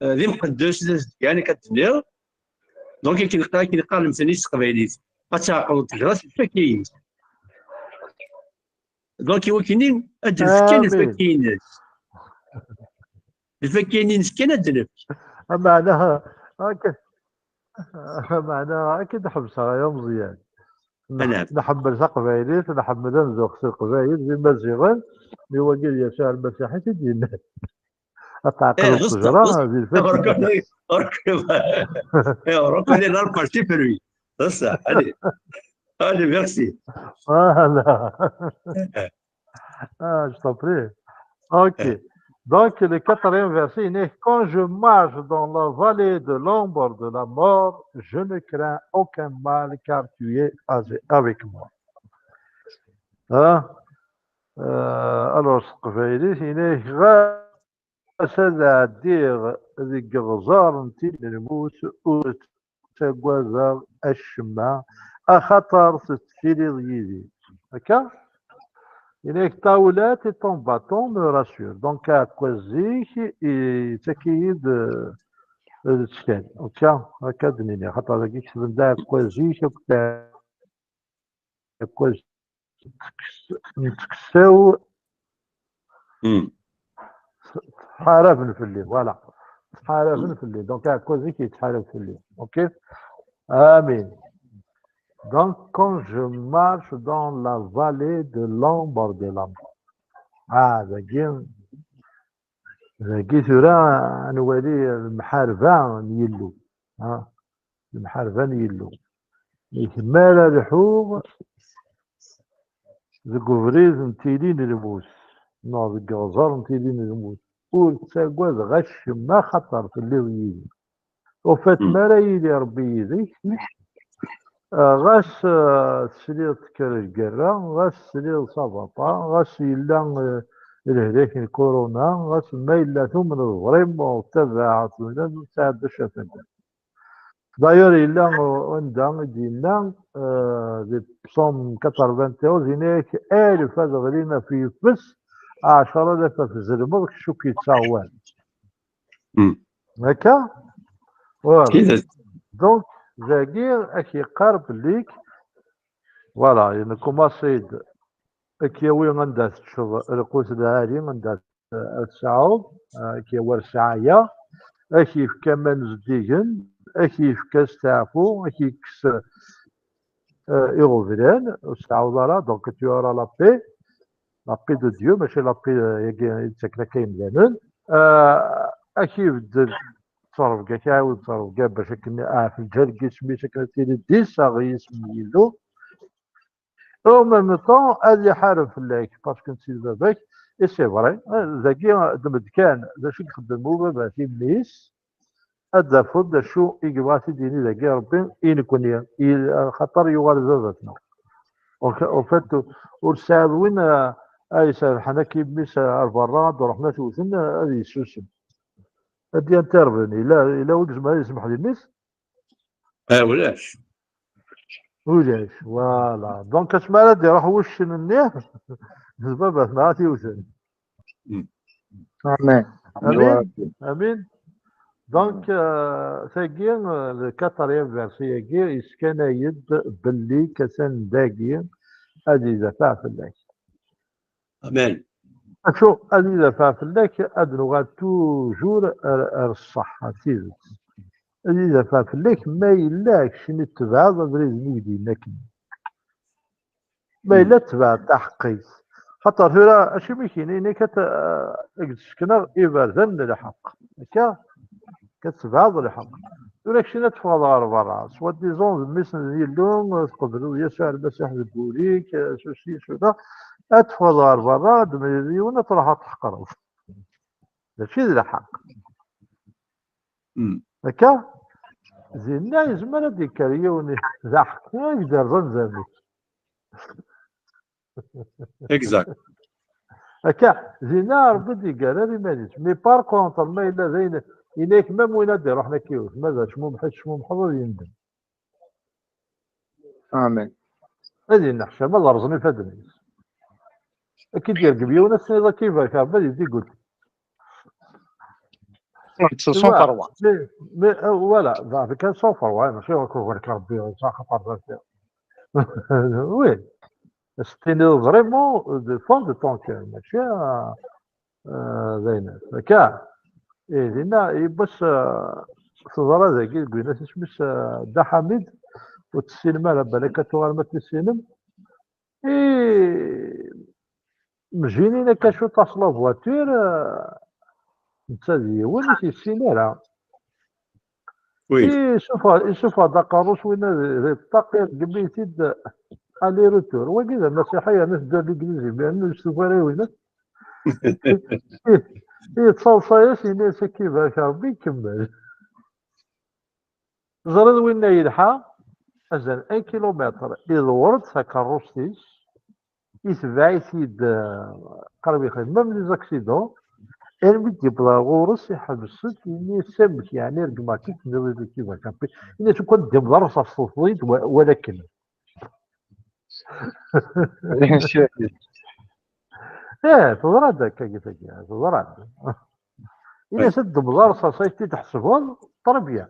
eh, d imqeddes, d azedgan, akka d-tenniḍ. Donc, akken qqar, akken qqar lemtel-is s teqbaylit. Ad tɛeqleḍ tegra s lfakya-is. Donc, i wakini, ad d-nefk kan Amin. lfakya-ines. Lfakya-ines kan ad d-nefk. Ameɛna, akka, ameɛna, akka d-ḥebseɣ, ay ameẓyan. Anɛam. Nḥemmel taqbaylit, nḥemmel ad nzuxx s leqbayel, d imaziɣen, mi wagi d Yasuɛ Lmasiḥ i t-id-yennan. Ad Eh, tɛeqleḍ d ttejra, ṣṣeḥ. di lfakya. Reconnaît, reconnaît, eh, reconnaît l'arbre à ses fruits. C'est ça, allez. Allez, merci. Voilà. Ah, je t'en prie. Ok. Eh. Donc, le quatrième verset, il est, quand je marche dans la vallée de l'ombre de la mort, je ne crains aucun mal, car tu es avec moi. Hein? Euh, alors, s teqbaylit, il est, ɣas ad ɛeddiɣ deg iɣẓer n tin n lmut, ur ttagadeɣ acemma, axaṭer tettiliḍ yid-i. Akka? Il est, ta houlette et ton bâton me rassurent. Donc, aɛekkaz-ik yettak-iyi-d, eh, lettkal. Akka, akka d-nini. Axaṭer dagi ketben-d aɛekkaz-ik akked aɛekkaz n tkessaw Hmm. ttḥaraben fell-i, voilà. Ttḥaraben fell-i. Donc, aɛekkaz-ik yettḥarab fell-i. Ok? Amin. Donc, quand je marche dans la vallée de l'ombre de la mort. Ah, dagi, Dagi tura ad nwali lemḥarba n Yillu. Ha? Lemḥarba n Yillu. Mi ara lḥuɣ deg ubrid n tili n lmut, neɣ deg iɣẓer n tili n lmut, ur ttagadeɣ acemma, xaṭer telliḍ yid-i. Ufat mi ara yili Ṛebbi yid-k, ah, ɣas, ah, tesliḍ tekker lgerra, ɣas tesliḍ s abaṭa, ɣas yella, ah, lehlak n kuruna, ɣas ma yella tumneḍ vraiment, tettabaɛeḍ, ur tesɛiḍ d acu ara txedmeḍ. D'ailleurs, yella, uh, anda i d-yenna, uh, di Psaume quatre-vingt-onze, yenna-yak, alef ad ɣlin ɣef yeffes, ɛecra alaf ɣef zelmeḍ, kečč ur k-yettaɣ walu. Hmm. Akka? Voilà. Donc, dagi, ad k-yeqqar belli, voilà, nkumaṣi-d, ad k-yawi anda teččeḍ lqut lɛali, anda ad tesɛuḍ, ah, ad k-yawi ar ssɛaya, ad k-yefk aman zeddigen, ad k-yefk asteɛfu, ad k-yekkes, ah, iɣeblan, ur tseɛɛuḍ ara, donc tu auras la paix, la paix de Dieu, mačči la paix, ah, yagi i d-ttaken akka yemdanen, ah, ad k-ibeddel ttrebga, ad k-iɛiwed ttrebga bac akken, ah, ɣef lǧal n yisem-is akken ad tili d iseɣ yisem n Yillu. En même temps, ad iḥareb fell-ak, parce que netta d baba-k, et c'est vrai, dagi, ddem-d kan d acu i ixeddem ubaba i mmi-s, ad d-tafeḍ d acu i yebɣa ad t-id-yini dagi Ṛebbi i nekkni, i, axaṭer yuɣal d baba-tneɣ. Donc, en fait, ur tesɛiḍ win, ah, ay iserḥen akka i mmi-s ar berra, ad d-ruḥen ad t-wten, ah, ad yessusem. Ad d-interveni, yella, yella wi izemren ad yesmeḥ i mmi-s? Ah, ulac. Ulac, voilà. Donc, asmi ara d-iruḥ wuccen-nni, d baba-tneɣ ad t-iwten. Mm. Amin. Amin. Amin. Donc, euh, tagi, euh, le quatrième verset-agi, yesskanay-d belli katan dagi ad idafeɛ fell-ak. Amen. Acu, ad idafeɛ fell-ak, ad nuɣal toujours ar, ar ṣṣeḥ, ar tidet. Ad idafeɛ fell-ak ma yella keččini tebɛeḍ abrid-nni i k-d-yenna akken. Ma yella tebɛeḍ taḥeqqit. Xaṭer tura, acimi k-yenna-k ad, ad k-d-sekneɣ iberdan n lḥeqq. Akka? Ad tebɛeḍ lḥeqq. Tura keččini ad teffɣeḍ ɣer berra. Soi-disant d mmi-s n Yillu, tqebleḍ Yasuɛ Lmasiḥ deg wul-ik, ceci, cela. Ad teffɣeḍ ɣer berra, ad d-temlileḍ yiwen, ad truḥeḍ ad tḥeqreḍ. Mačči d lḥeqq. Mm. Akka? Dinna yezmer ad d-yekker yiwen d aḥeqqi, ad k-d-yerẓ anzaren-ik. Exact. Akka, dinna Ṛebbi d-iggar ar iman-is. Mais par contre, ma yella d ayen, yenna-yak, même win ad d-iṛuḥen akka yiwet, ma d acmumeḥ i tecmumeḥeḍ, ad yendem. Amen. Ad yenneḥcam, ad rẓen ifadden-is. Ad k-id-yergem yiwen, ad s-tiniḍ akka ibarek Ṛebbi, ad yeddiggut. Cent fois. Mais, mais, euh, voilà, avec un cent fois, ouais, mačči akk ibarek Ṛebbi, xaṭer. Oui. Ad s-tiniḍ vraiment de fond de ton cœur, mačči, euh, euh, d ayen akka. Eh, dinna, yiwwas, euh, teḍra dagi deg winas isem-is, euh, Dda Ḥamid, ur tessinem ara, balak ad tuɣalem ad tissinem. Eh, mjinin akka cwiṭ s la voiture, euh, netta d yiwen ur t-yessin ara. Oui. Isuffeɣ, isuffeɣ-d aqerru-s winna di, di ṭṭaq, ireggem-it-id aller retour. Wagi d amasiḥi yerna tedda d Legliz, imi ur yestufa ara i winna. I, i, yettaḍsa-yas, yenna-yas akka ibarek Ṛebbi, ikemmel. Teẓriḍ winna yelḥa, azal un kilomètre, iḍewwer-d takeṛṛust-is, itbeɛ-it-id, eh, qrib ixdem, même les accidents, armi d-yewweḍ ɣer ɣur-s, iḥbes-d, yenna-yas amek, yeɛni, regmeɣ-k-id, tenniḍ-iyi-d akka ibarek Ṛebbi, yenna-yas ukan d-yemḍer s aṣṣut-id, wa-, walakken. Eh, teḍra-d akka, tagi, teḍra-d. Ini-as ad d-temḍer ṣaṣayt i d-tḥesbeḍ, très bien.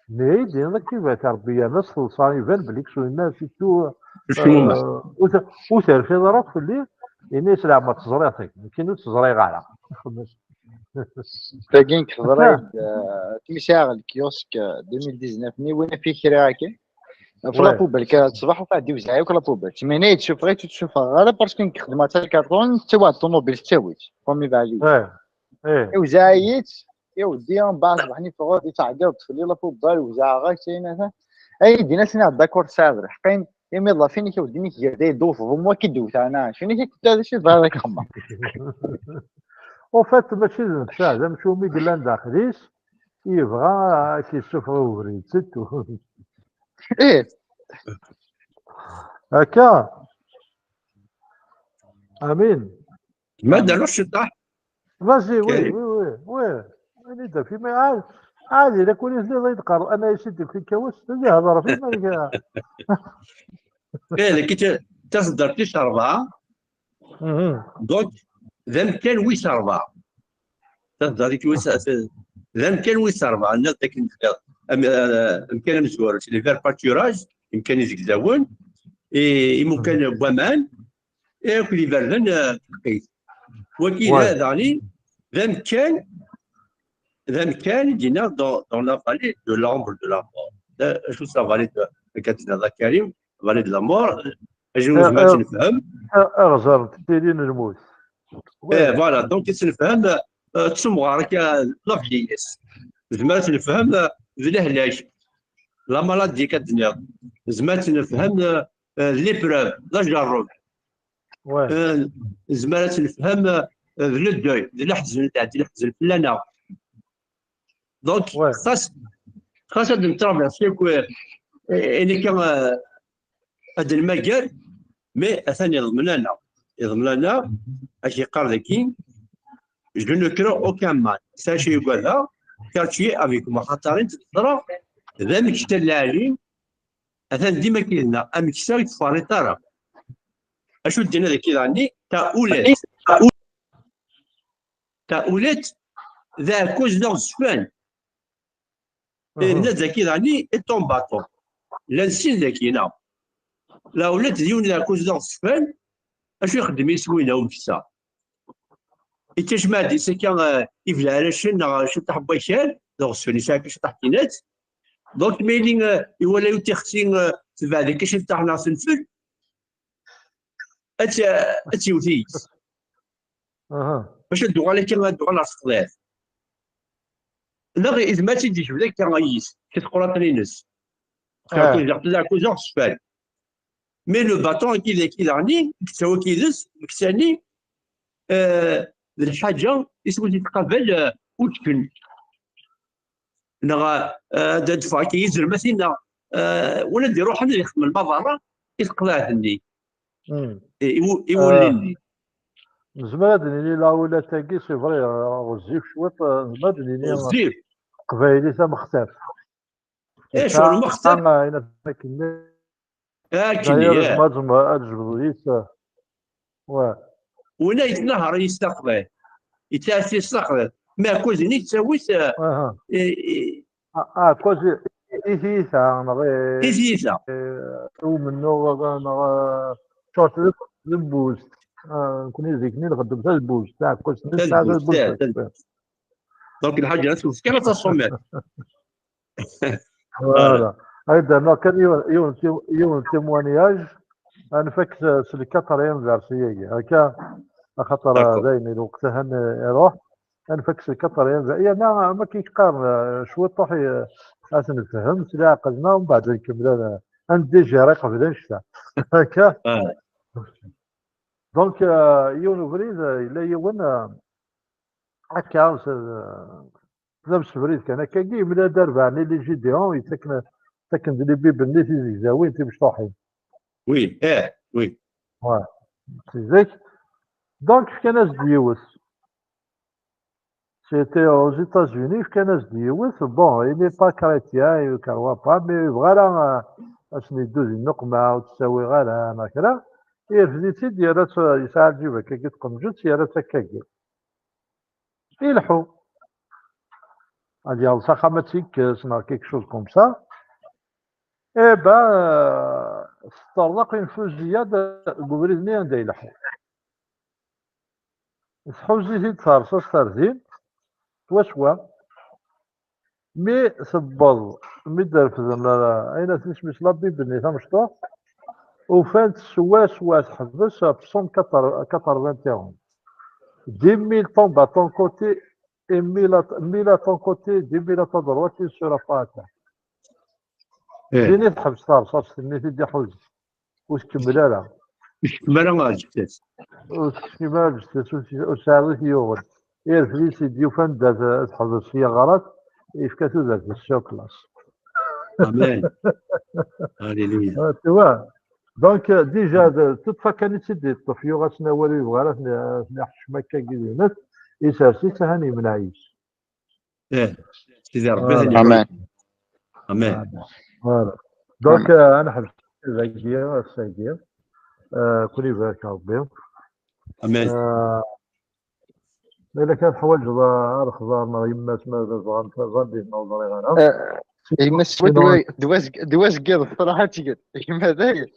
Mais i d-yenniḍ akka ibarek Ṛebbi yerna s teḍsa, iban belli ksuyna surtout, euh, ur ter-, ur terfiḍ ara akk fell-i, ini-as leɛmer teẓriḍ tagi, nekkini ur tt-ẓriɣ ara. Tagi nekk teḍra-yi-d, euh, mi sɛiɣ lkiosque, euh, deux mille dix-neuf-nni, win af kra akken. Ɣef la poubelle, kan ṣṣbeḥ, ur tɛeddi wezɛi akk la poubelle. Ttmenni-d, suffeɣ-itt, ur tt-suffeɣeɣ ara, parce que nekk xedmeɣ takarṭun, tettawi-d ṭumubil, tettawi-tt. Comme ibeɛdi. Iwzeɛ-iyi-tt, iweddi, mbeɛd ṣbeḥ-nni ffɣeɣ, yettɛeggiḍ-d fell-i la football, wzeɛeɣ-ak-tt, ayen atan. Ay d-yenna-as, nniɣ-d d'accord, tesɛiḍ lḥeqq, ayen imi d la fin-ik, iweddi-nni-k gar-d, ay d-tewteḍ, am wakk i d-wteɣ, neɣ acu-nni-k, d acu i tebɣiḍ ad k-xedmeɣ? En fait, mačči d netta, d amcum i yellan daxel-is, yebɣa ad k-yessufeɣ i ubrid, c'est tout. Ih. Akka. Amin. Ma d-nerreɣ ciṭṭaḥ. Vas-y, oui, oui, oui, oui. Win i d-afi, mais ɛad, ɛad, ila kun i tliḍ i d-qqar, ana i s-id-afi kawas, ad ihḍer fi ma iga. Eh, dagi ta-, taseddart tis rebɛa. Donc, d amkan wis rebɛa. Taseddart wis, d amkan wis rebɛa. Nniɣ-d akken tebɣiḍ. Am-, eh, amkan amezwaru, c'est les verts pâturages, imkan izegzawen, i, imukan n waman, i akk d iberdan, eh, taqit. Wagi d, daɣen, d amkan, d amkan, i d-yenna dans, dans la vallée de l'ombre de la mort. Da, acu s la vallée de, akka d-tenniḍ a Karim, vallée de la mort, acu nezmer ad tt-nefhem. Aɣzer n tilin n lmut. Eh, voilà, donc ad tt-nefhem, eh, d temɣer, akka, la vieillesse. Nezmer ad tt-nefhem, eh, d lehlak, la maladie, akka d-tenniḍ. Nezmer ad tt-nefhem, eh, eh, d l'épreuve, d ajerreb. Eh, nezmer ad tt-nefhem, eh, d le deuil, d leḥzen, teɛdi leḥzen fell-aneɣ. Donc, xas, xas ad netraversi akk, eh, ayen akka, eh, ad nmager, mais atan iḍmen-aneɣ. Iḍmen-aneɣ, ad k-yeqqar dagi, je ne crains aucun mal. Sac i ugadeɣ, car tu es avec moi. Xaṭer i d-teḍra, d ameksa lɛali, atan dima k-yid-neɣ, ameksa ur t-tefriḍ ara. Acu d-yenna dagi daɣen-nni? Ta ulet. Ta ulet, d aɛekkaz d aɣezfan. Yenna-d dagi daɣen-nni, et ton bâton. Llan sin dagi, neɣ? La ulet d yiwen d aɛekkaz d aɣezfan, acu ixeddem yis-wen umeksa? Ittajmaɛ-d is akka, eh, ibelɛalacen neɣ ciṭṭaḥ n wakal, d aɣezfan, yesɛa kan ciṭṭaḥ n tinat. Donc, ma yili, eh, iwala yiwet tixsi, eh, tebɛed akka ciṭṭaḥ neɣ tenfel, ad tt-, ad tt-yewwet yis. Bac ad d-tuɣal akka, ad d-tuɣal ɣer teqḍiɛt. Neɣ izmer ad tt-id-yejbed akka yis, si teqraṭin-ines. Tella kuza ɣef sfal. Mais le bâton, akka, akka daɣen, yettawi yid-s, deg tani, eh, d lḥaǧa i s-, i tettqabal, eh, udfel. Neɣ, eh, ad d-teffeɣ akka yizermatin, neɣ, eh, win ad d-iruḥen ad ixdem lbaḍara i teqḍiɛt-nni. I, i wu-, i wulli-nni. Nezmer ad d-nini la ulet-agi, c'est vrai, ɣezzif cwiṭ, eh, nezmer ad d-nini ɣezzif. Teqbaylit amextaf. Eh, ccɣel mextaf. Ayen akken. Akken, d'ailleurs, ad jebdeḍ yis. Wa. Win ay yettnaharen yis taqḍiɛt. Yettɛassi s taqḍiɛt. Meɛkuz-nni yettawi-t, eh, eh, eh, ah, ah, aɛekkaz i tiyita, neɣ i, i tiyita. Eh, i umennuɣ, neɣ, eh, d tadbust. Ah, nekkni zik-nni nxeddem tadbust, aɛekkaz-nni tesɛa tadbust. Tadbust. Donc, lḥaǧa ad tewwet kan ad taṣummiḍ. Voilà. Ay d-rnuɣ kan yiwen, yiwen, yiwen témoignage. Ad nfak s, s le quatrième verset-agi. Akka, axaṭer d ayen i lweqt ahan iruḥ. Ad nfak s le quatrième verset. Yerna, am akken i k-qqaren, eh, cwiṭ ruḥ, eh, ad t-nefhem s leɛqel-nneɣ, mbeɛd ad nkemmel, eh, ad ndigérer qbel annect-a. Akka. Donc, eh, yiwen ubrid, eh, yella yiwen, eh, akka, s, d amsebrid kan. Akkagi, yemla-d arbaɛni les Gédéons, yettaken, ttaken-d les Bibles-nni tizegzawin timecṭuḥin. Oui, eh, oui. Ouais. Si zik. Donc, fkan-as-d yiwet. C'était aux États-Unis, fkan-as-d yiwet. Bon, il n'est pas chrétien, il ne croit pas, mais yebɣa ara, eh, ad sen-yeddu di nnuqma, ur tt-ttawiɣ ara, neɣ kra. Irfed-itt-id, yerra-tt, yesɛa lǧib akkagi n tqemǧet, yerra-tt akkagi. Ileḥḥu. Ad yaweḍ s axxam ad tt-yekkes, neɣ quelque chose comme ça. Eh ben, euh, teṭṭerḍeq une fusillade deg ubrid-nni anda ileḥḥu. Tḥuza-t-id terṣaṣt ar din, swaswa. Mi tewweḍ, mi d-refden, euh, ayen aten isem-is, la Bible-nni tamecṭuḥt, ufan-tt swaswa teḥbes ɣef cent quatre-vingts. Dix mille tombes à ton côté, et mille à, mille à ton côté, dix mille à ta droite, il sera pas atteint. Din i teḥbes terṣaṣt-nni i d-iḥuzen. Ur tkemmel ara. Ur tkemmel ara ǧǧet-as. Ur tekcim ara ǧǧet-as, ur s-, ur tesɛiḍ i t-yuɣen. Irfed-is i d-yufan da t-, teḥbes yeɣra-t, yefka tudert-is sur place. Amen. Alléluia. Ah, tu vois. Donc, euh, déjà, de toute façon, kan i tt-id-yeṭṭef, yuɣ-asen awal ur yebɣi ara ad ten-, ad ten-iḥeccem akka-agi dinat, isers-itt, ahan yemneɛ-is. Eh, Sidi Ṛebbi ad Voilà. Amen. Amen. Voilà. Donc, euh, ad neḥbes dagi, ass-agi. Euh, kul ibarek Ṛebbi. Amen. Euh, ma yella kan teḥwaǧeḍ, euh, alexḍer neɣ yemma-s ma bɣan, bɣan deg-neɣ ur ẓriɣ ara. Eh, yemma-s d wa-, d wa-, d wazeggaɣ, tefreḥ ad tged. Yemma dayen.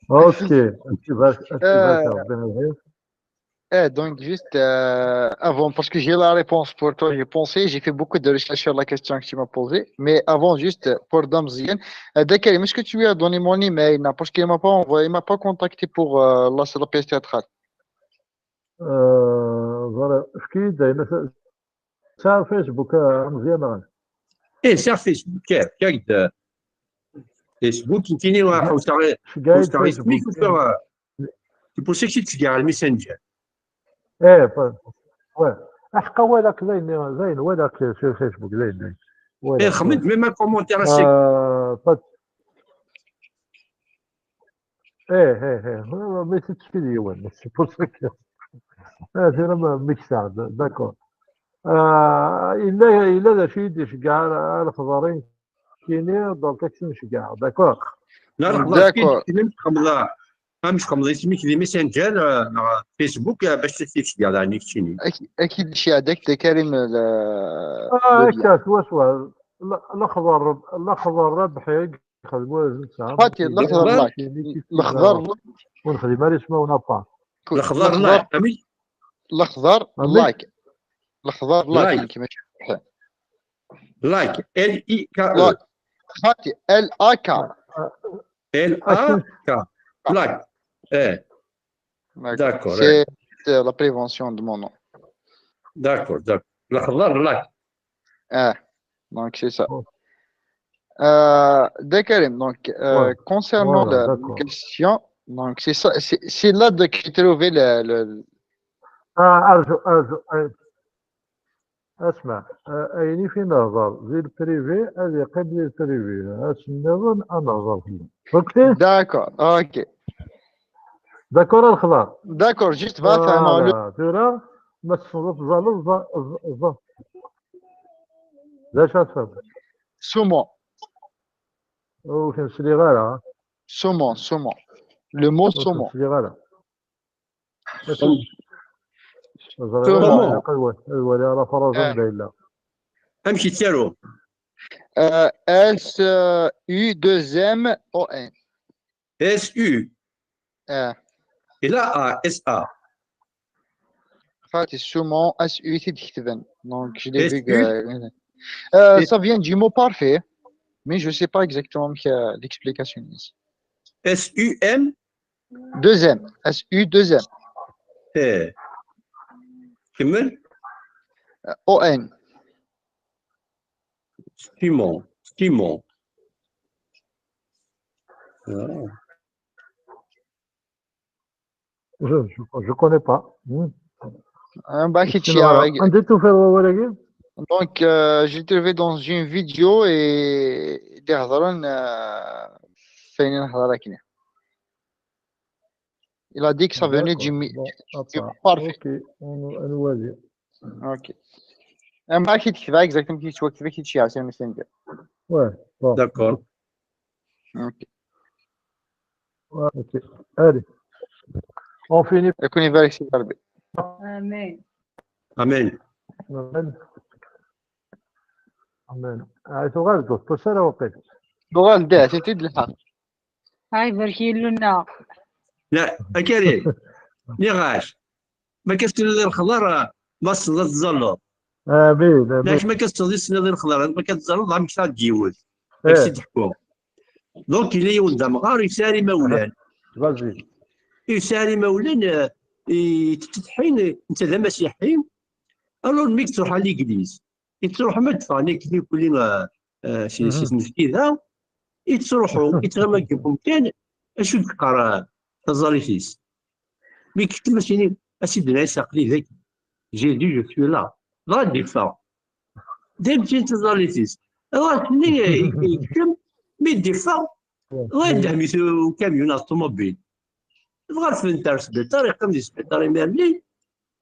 Ok, ad tt-ibarek, ad tt-ibarek Ṛebbi. Eh, donc juste, euh, avant, parce que j'ai la réponse pour toi, j'ai pensé, j'ai fait beaucoup de recherches sur la question que tu m'as posée, mais avant, juste pour Damzien, euh, Dakarim, est-ce que tu lui as donné mon email, non ? Parce qu'il m'a pas envoyé, il m'a pas contacté pour, euh, la, la pièce théâtrale. Euh, voilà, efk-iyi-d ayen, tesɛiḍ Facebook, euh, Meẓyan, neɣ? Eh, sɛiɣ Facebook, eh, efk-ak-d, euh, Facebook, nekkini, eh, ḥewseɣ, ḥewseɣ isem-ik, Facebook, ufiɣ, eh. C'est pour ça que tu te gares le Messenger. Eh, pa-, ouais. Aḥeqqa walaɣ-k dayen, dayen walaɣ-k sur Facebook, dayen, dayen. Eh, walaɣ-k, xmed, ouais. Même un commentaire à ce... Euh, pas de... Eh, eh, eh, mais c'est ce qu'il dit, ouais, c'est pour ça que... Ah, c'est vraiment mixard, d'accord. Euh, il a, il a la fille de Shgar, Al-Khidari, donc, c'est Shgar, d'accord. D'accord. Amek txemmeḍ, amek txemmeḍ isem-ik di Messenger, eh, neɣ Facebook, eh, bac ad t-id-tgeḍ ɛni keččini? Ak-, ak-id-ceyyeɛ Dakarim le, ah, le lien. Akka, swaswa. L-, lexḍer, lexḍer Rabeḥ i yexdem wa d netta. Xaṭi, lexḍer like. Lexḍer like. Ur nexdim ara ismawen apart. Lexḍer like, amek? Lexḍer like. Lexḍer like, like. Nekk mačči Rabeḥ. Like, L I K E. Like. Xaṭi, L A K. L A K. Like. Eh. D'accord. C'est, eh, la prévention de mon nom. D'accord, d'accord. Lexḍer like. Ah, donc c'est ça. Bon. Euh, Dakarim, donc, euh, ouais, concernant voilà, la, d'accord, question, donc c'est ça, c'est, c'est là que j'ai trouvé le, le... Ah, arju, arju, arju. Asma, euh, ayen i fi nehḍer di le privé, ad yeqqim di le privé. Ass nniḍen, ad nehḍer fell-as. Ok? D'accord, ok. D'accord, a lexḍer? D'accord, juste va, voilà, tura, ma tessneḍ ad teẓẓaleḍ, ẓa-, ẓa-, ẓa-, d acu ad tfehmeḍ? Saumon. Ur ten-sliɣ ara. Saumon, saumon. Le mot saumon. Ur ten-sliɣ ara. Saumon. Ẓriɣ ara, ilaq ad wa-, ad waliɣ ara Faraẓan, eh, da yella. Amek yettaru? Euh, S, euh, U, deux M, O N. S U. Ah. Et là, A, S A. Xaṭi, saumon, S U i t-id-ketben. Donc, je l'ai vu que, euh, ça vient du mot parfait, mais je sais pas exactement, euh, l'explication ici. S U M? Deux M. S U deux M. Eh. Kemmel. Euh, O N. Simon. Simon. Ah. Je, je, je connais pas. Hmm. Ah, bah, c'est... Anda i tufiḍ wawal-agi? Donc, euh, j'ai trouvé dans une vidéo et d-iheḍren, euh, f ayen i nehḍer akkenni. Il a dit que ça venait du mi-, du mot parfait. D'accord. Bon, attends. Ok, on, on va dire. Ok. Am bɣa ad k-id-ketbeɣ exactement amek yettwakteb, ad k-id-ceɛɛeɣ si Messenger. Ouais, bon. D'accord. Ok. Ouais, ok. Allez. On finit. Ad ken-ibarek Sidi Ṛebbi. Amen. Amen. Amen. Amen. Ah, tuɣal-d ur teṭṭis ara waqil. Tuɣal-d, ah, tent-id lḥeqq. Ay, barek Yillu-nneɣ. La, a Karim, nniɣ-ak, ma akka tesliḍ i lexḍer, ma tessneḍ ad teẓẓalleḍ. Amin, amin. Nniɣ-ak, ma akka tesneḍ i tesliḍ i lexḍer, ma akka teẓẓalleḍ, amek ad d-yiwet. Eh. Amek s-id-ḥkuɣ. Donc, yella yiwen d amɣar, yesɛa imawlan. Vas-y. Yesɛa imawlan, eh, yettsetḥin, netta d amasiḥi, Alors, mi yettruḥ ɣer l'église, yettruḥ ma d-ffɣen akken ikuli, euh, euh, si, si tmezgida, yettruḥu, yettɣama deg umkan, acu d-teqqar, euh, taẓallit-is. Mi yekcem, as-yini, a Sidna Ɛisa, aql-i dagi. Jésus, je suis là. Dɣa d-iffeɣ. Dayem tin taẓallit-is. Dɣa ass-nni, euh, yekcem, mi d-iffeɣ, dɣa yeddhem-it ukamyun neɣ ṭumubil. Dɣa refden-t ar sbiṭar, yeqqim di sbiṭar imir-nni,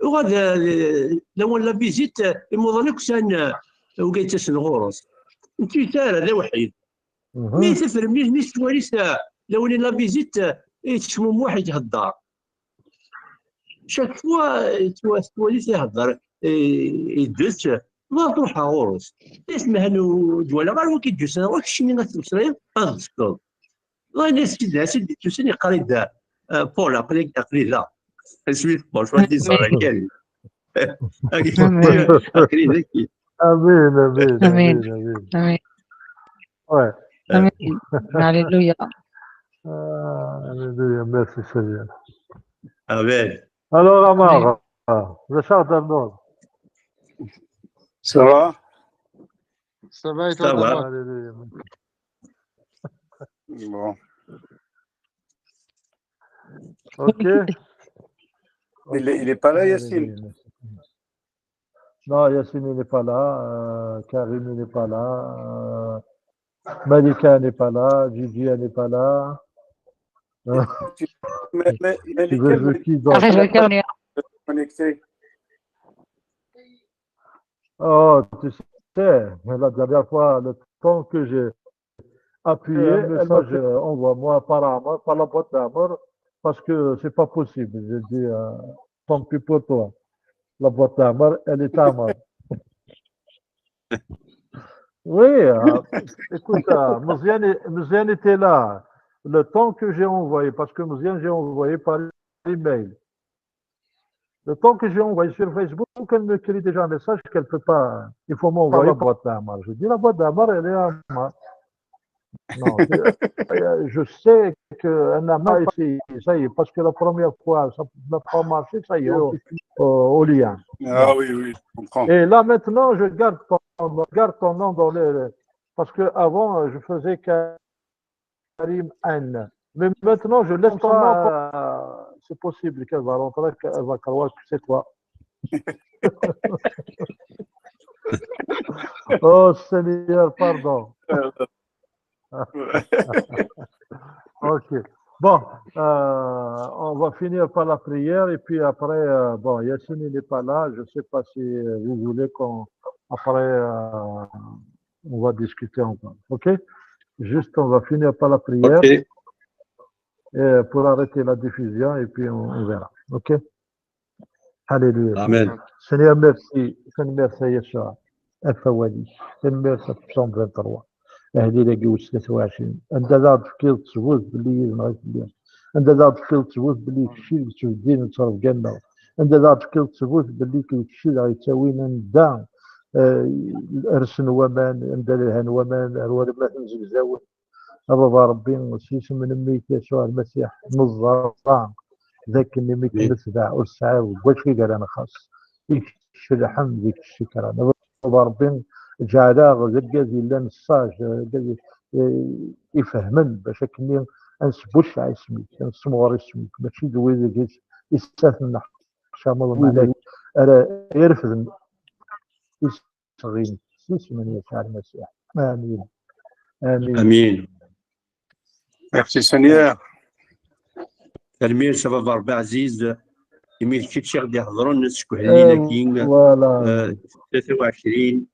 uɣal d, d, lawan la visite, imuḍan akk sɛan, uh, wigi yettasen ɣur-s. Ur yesɛi ara, d awḥid. Mi tafremlit, mi s-twali s, uh, lawan la visite, uh, yettecmumuḥ, yethedder. Chaque fois, uh, yettwa-, tettwali-t ihedder, uh, yeddut, ma truḥ ɣur-s. Ismehan ur d-walaɣ ara wagi d-yusan, wa keččini ad tmeslayeḍ, ad d-tefkeḍ. Ɣayna s-, d acu d-ittusen, yeqqar-id, uh, Paul, aql-i, aql-i da. Isem-is Paul, swa disant kan. Aql-i dagi. Amin, amin, Amin. amin, amin. Amin. Ouais. Amin. Alléluia. Ah, alléluia, merci Seigneur. Amen. Alors, Amar, ah, le char d'Arnold. Ça va? Ça va et Ça toi, va. Damar? Alléluia. Bon. Ok. Il est, il est pas là, Yacine? Alléluia, merci. Non, Yacine, il n'est pas là. Euh, Karim, il n'est pas là. Euh, Malika n'est pas là. Gigi, elle n'est pas là. Euh, Mais, mais, mais tu veux lesquels jouer qui donc? Arrête, je vais terminer. Connectés? Oh, tu sais, la dernière fois, le temps que j'ai appuyé, un message, euh, envoie-moi par Amar, par la boîte d'Amar, parce que c'est pas possible. J'ai dit, euh, tant pis pour toi. La boîte d'Amar, elle est à Amar. Oui, euh, écoute, euh, Mouziane, Mouziane était là. Le temps que j'ai envoyé, parce que Mouziane, j'ai envoyé par email. Le temps que j'ai envoyé sur Facebook, elle me crée déjà un message qu'elle peut pas. Il faut m'envoyer la boîte d'Amar. Je dis, la boîte d'Amar, elle est à moi. Non, je, euh, je sais qu'elle n'a pas essayé. Ça y est, parce que la première fois, ça n'a pas marché, ça y est, au, au, au lien. Ah oui, oui, je comprends. Et là, maintenant, je garde ton, garde ton nom dans les. Parce que avant, euh, je faisais Karim N. Mais maintenant, je laisse ton nom. Euh, c'est possible qu'elle va rentrer, qu'elle va croire que c'est toi. Oh Seigneur, pardon. Ok. Bon, euh, on va finir par la prière et puis après, euh, bon, Yacine, il n'est pas là. Je sais pas si, euh, vous voulez qu'on, après, euh, on va discuter encore. Ok? Juste, on va finir par la prière. Ok. Et pour arrêter la diffusion et puis on, on verra. Ok? Alléluia. Amen. Seigneur, merci. Seigneur, merci, Yeshua. Afawali. Seigneur, merci, Psaume vingt-trois. Ahellil-agi wis tlata u ɛecrin. Anda d aɣ-d-tefkiḍ ttbut belli yid-neɣ i telliḍ. Anda d aɣ-d-tefkiḍ ttbut belli kečči d ttbeddil n ttrebga-nneɣ. Anda d aɣ-d-tefkiḍ ttbut belli kečči d aɣ-yettawin anda, eh, rsen waman, anda lhan waman, ar walma ten-zegzawen. A Baba Ṛebbi, s yisem n Mmi-k Yasuɛ Lmasiḥ, neẓra d akken imi k-netbeɛ ur tesɛiḍ deg wacu i d ara nxaṣ. I kečč lḥemd, i kečč ccekran. A Baba Ṛebbi, ǧɛel-aɣ d argaz yellan sage, argaz i, eh, ifehmen, bac akkenni ad nesbucceɛ isem-ik, ad nessemɣer isem-ik, mačči d wid i s-, i s-at nneḥcameḍ, meɛna ara irefden isɣi-nnek, s yisem n Yasuɛ Lmasiḥ. Amin. Amin. Amin. Merci Seigneur. Tanemmirt a Baba Ṛebbi ɛziz, imi d kečč i ɣ-d-iheḍren seg uhellil-agi, Voilà. eh, tlata u ɛecrin,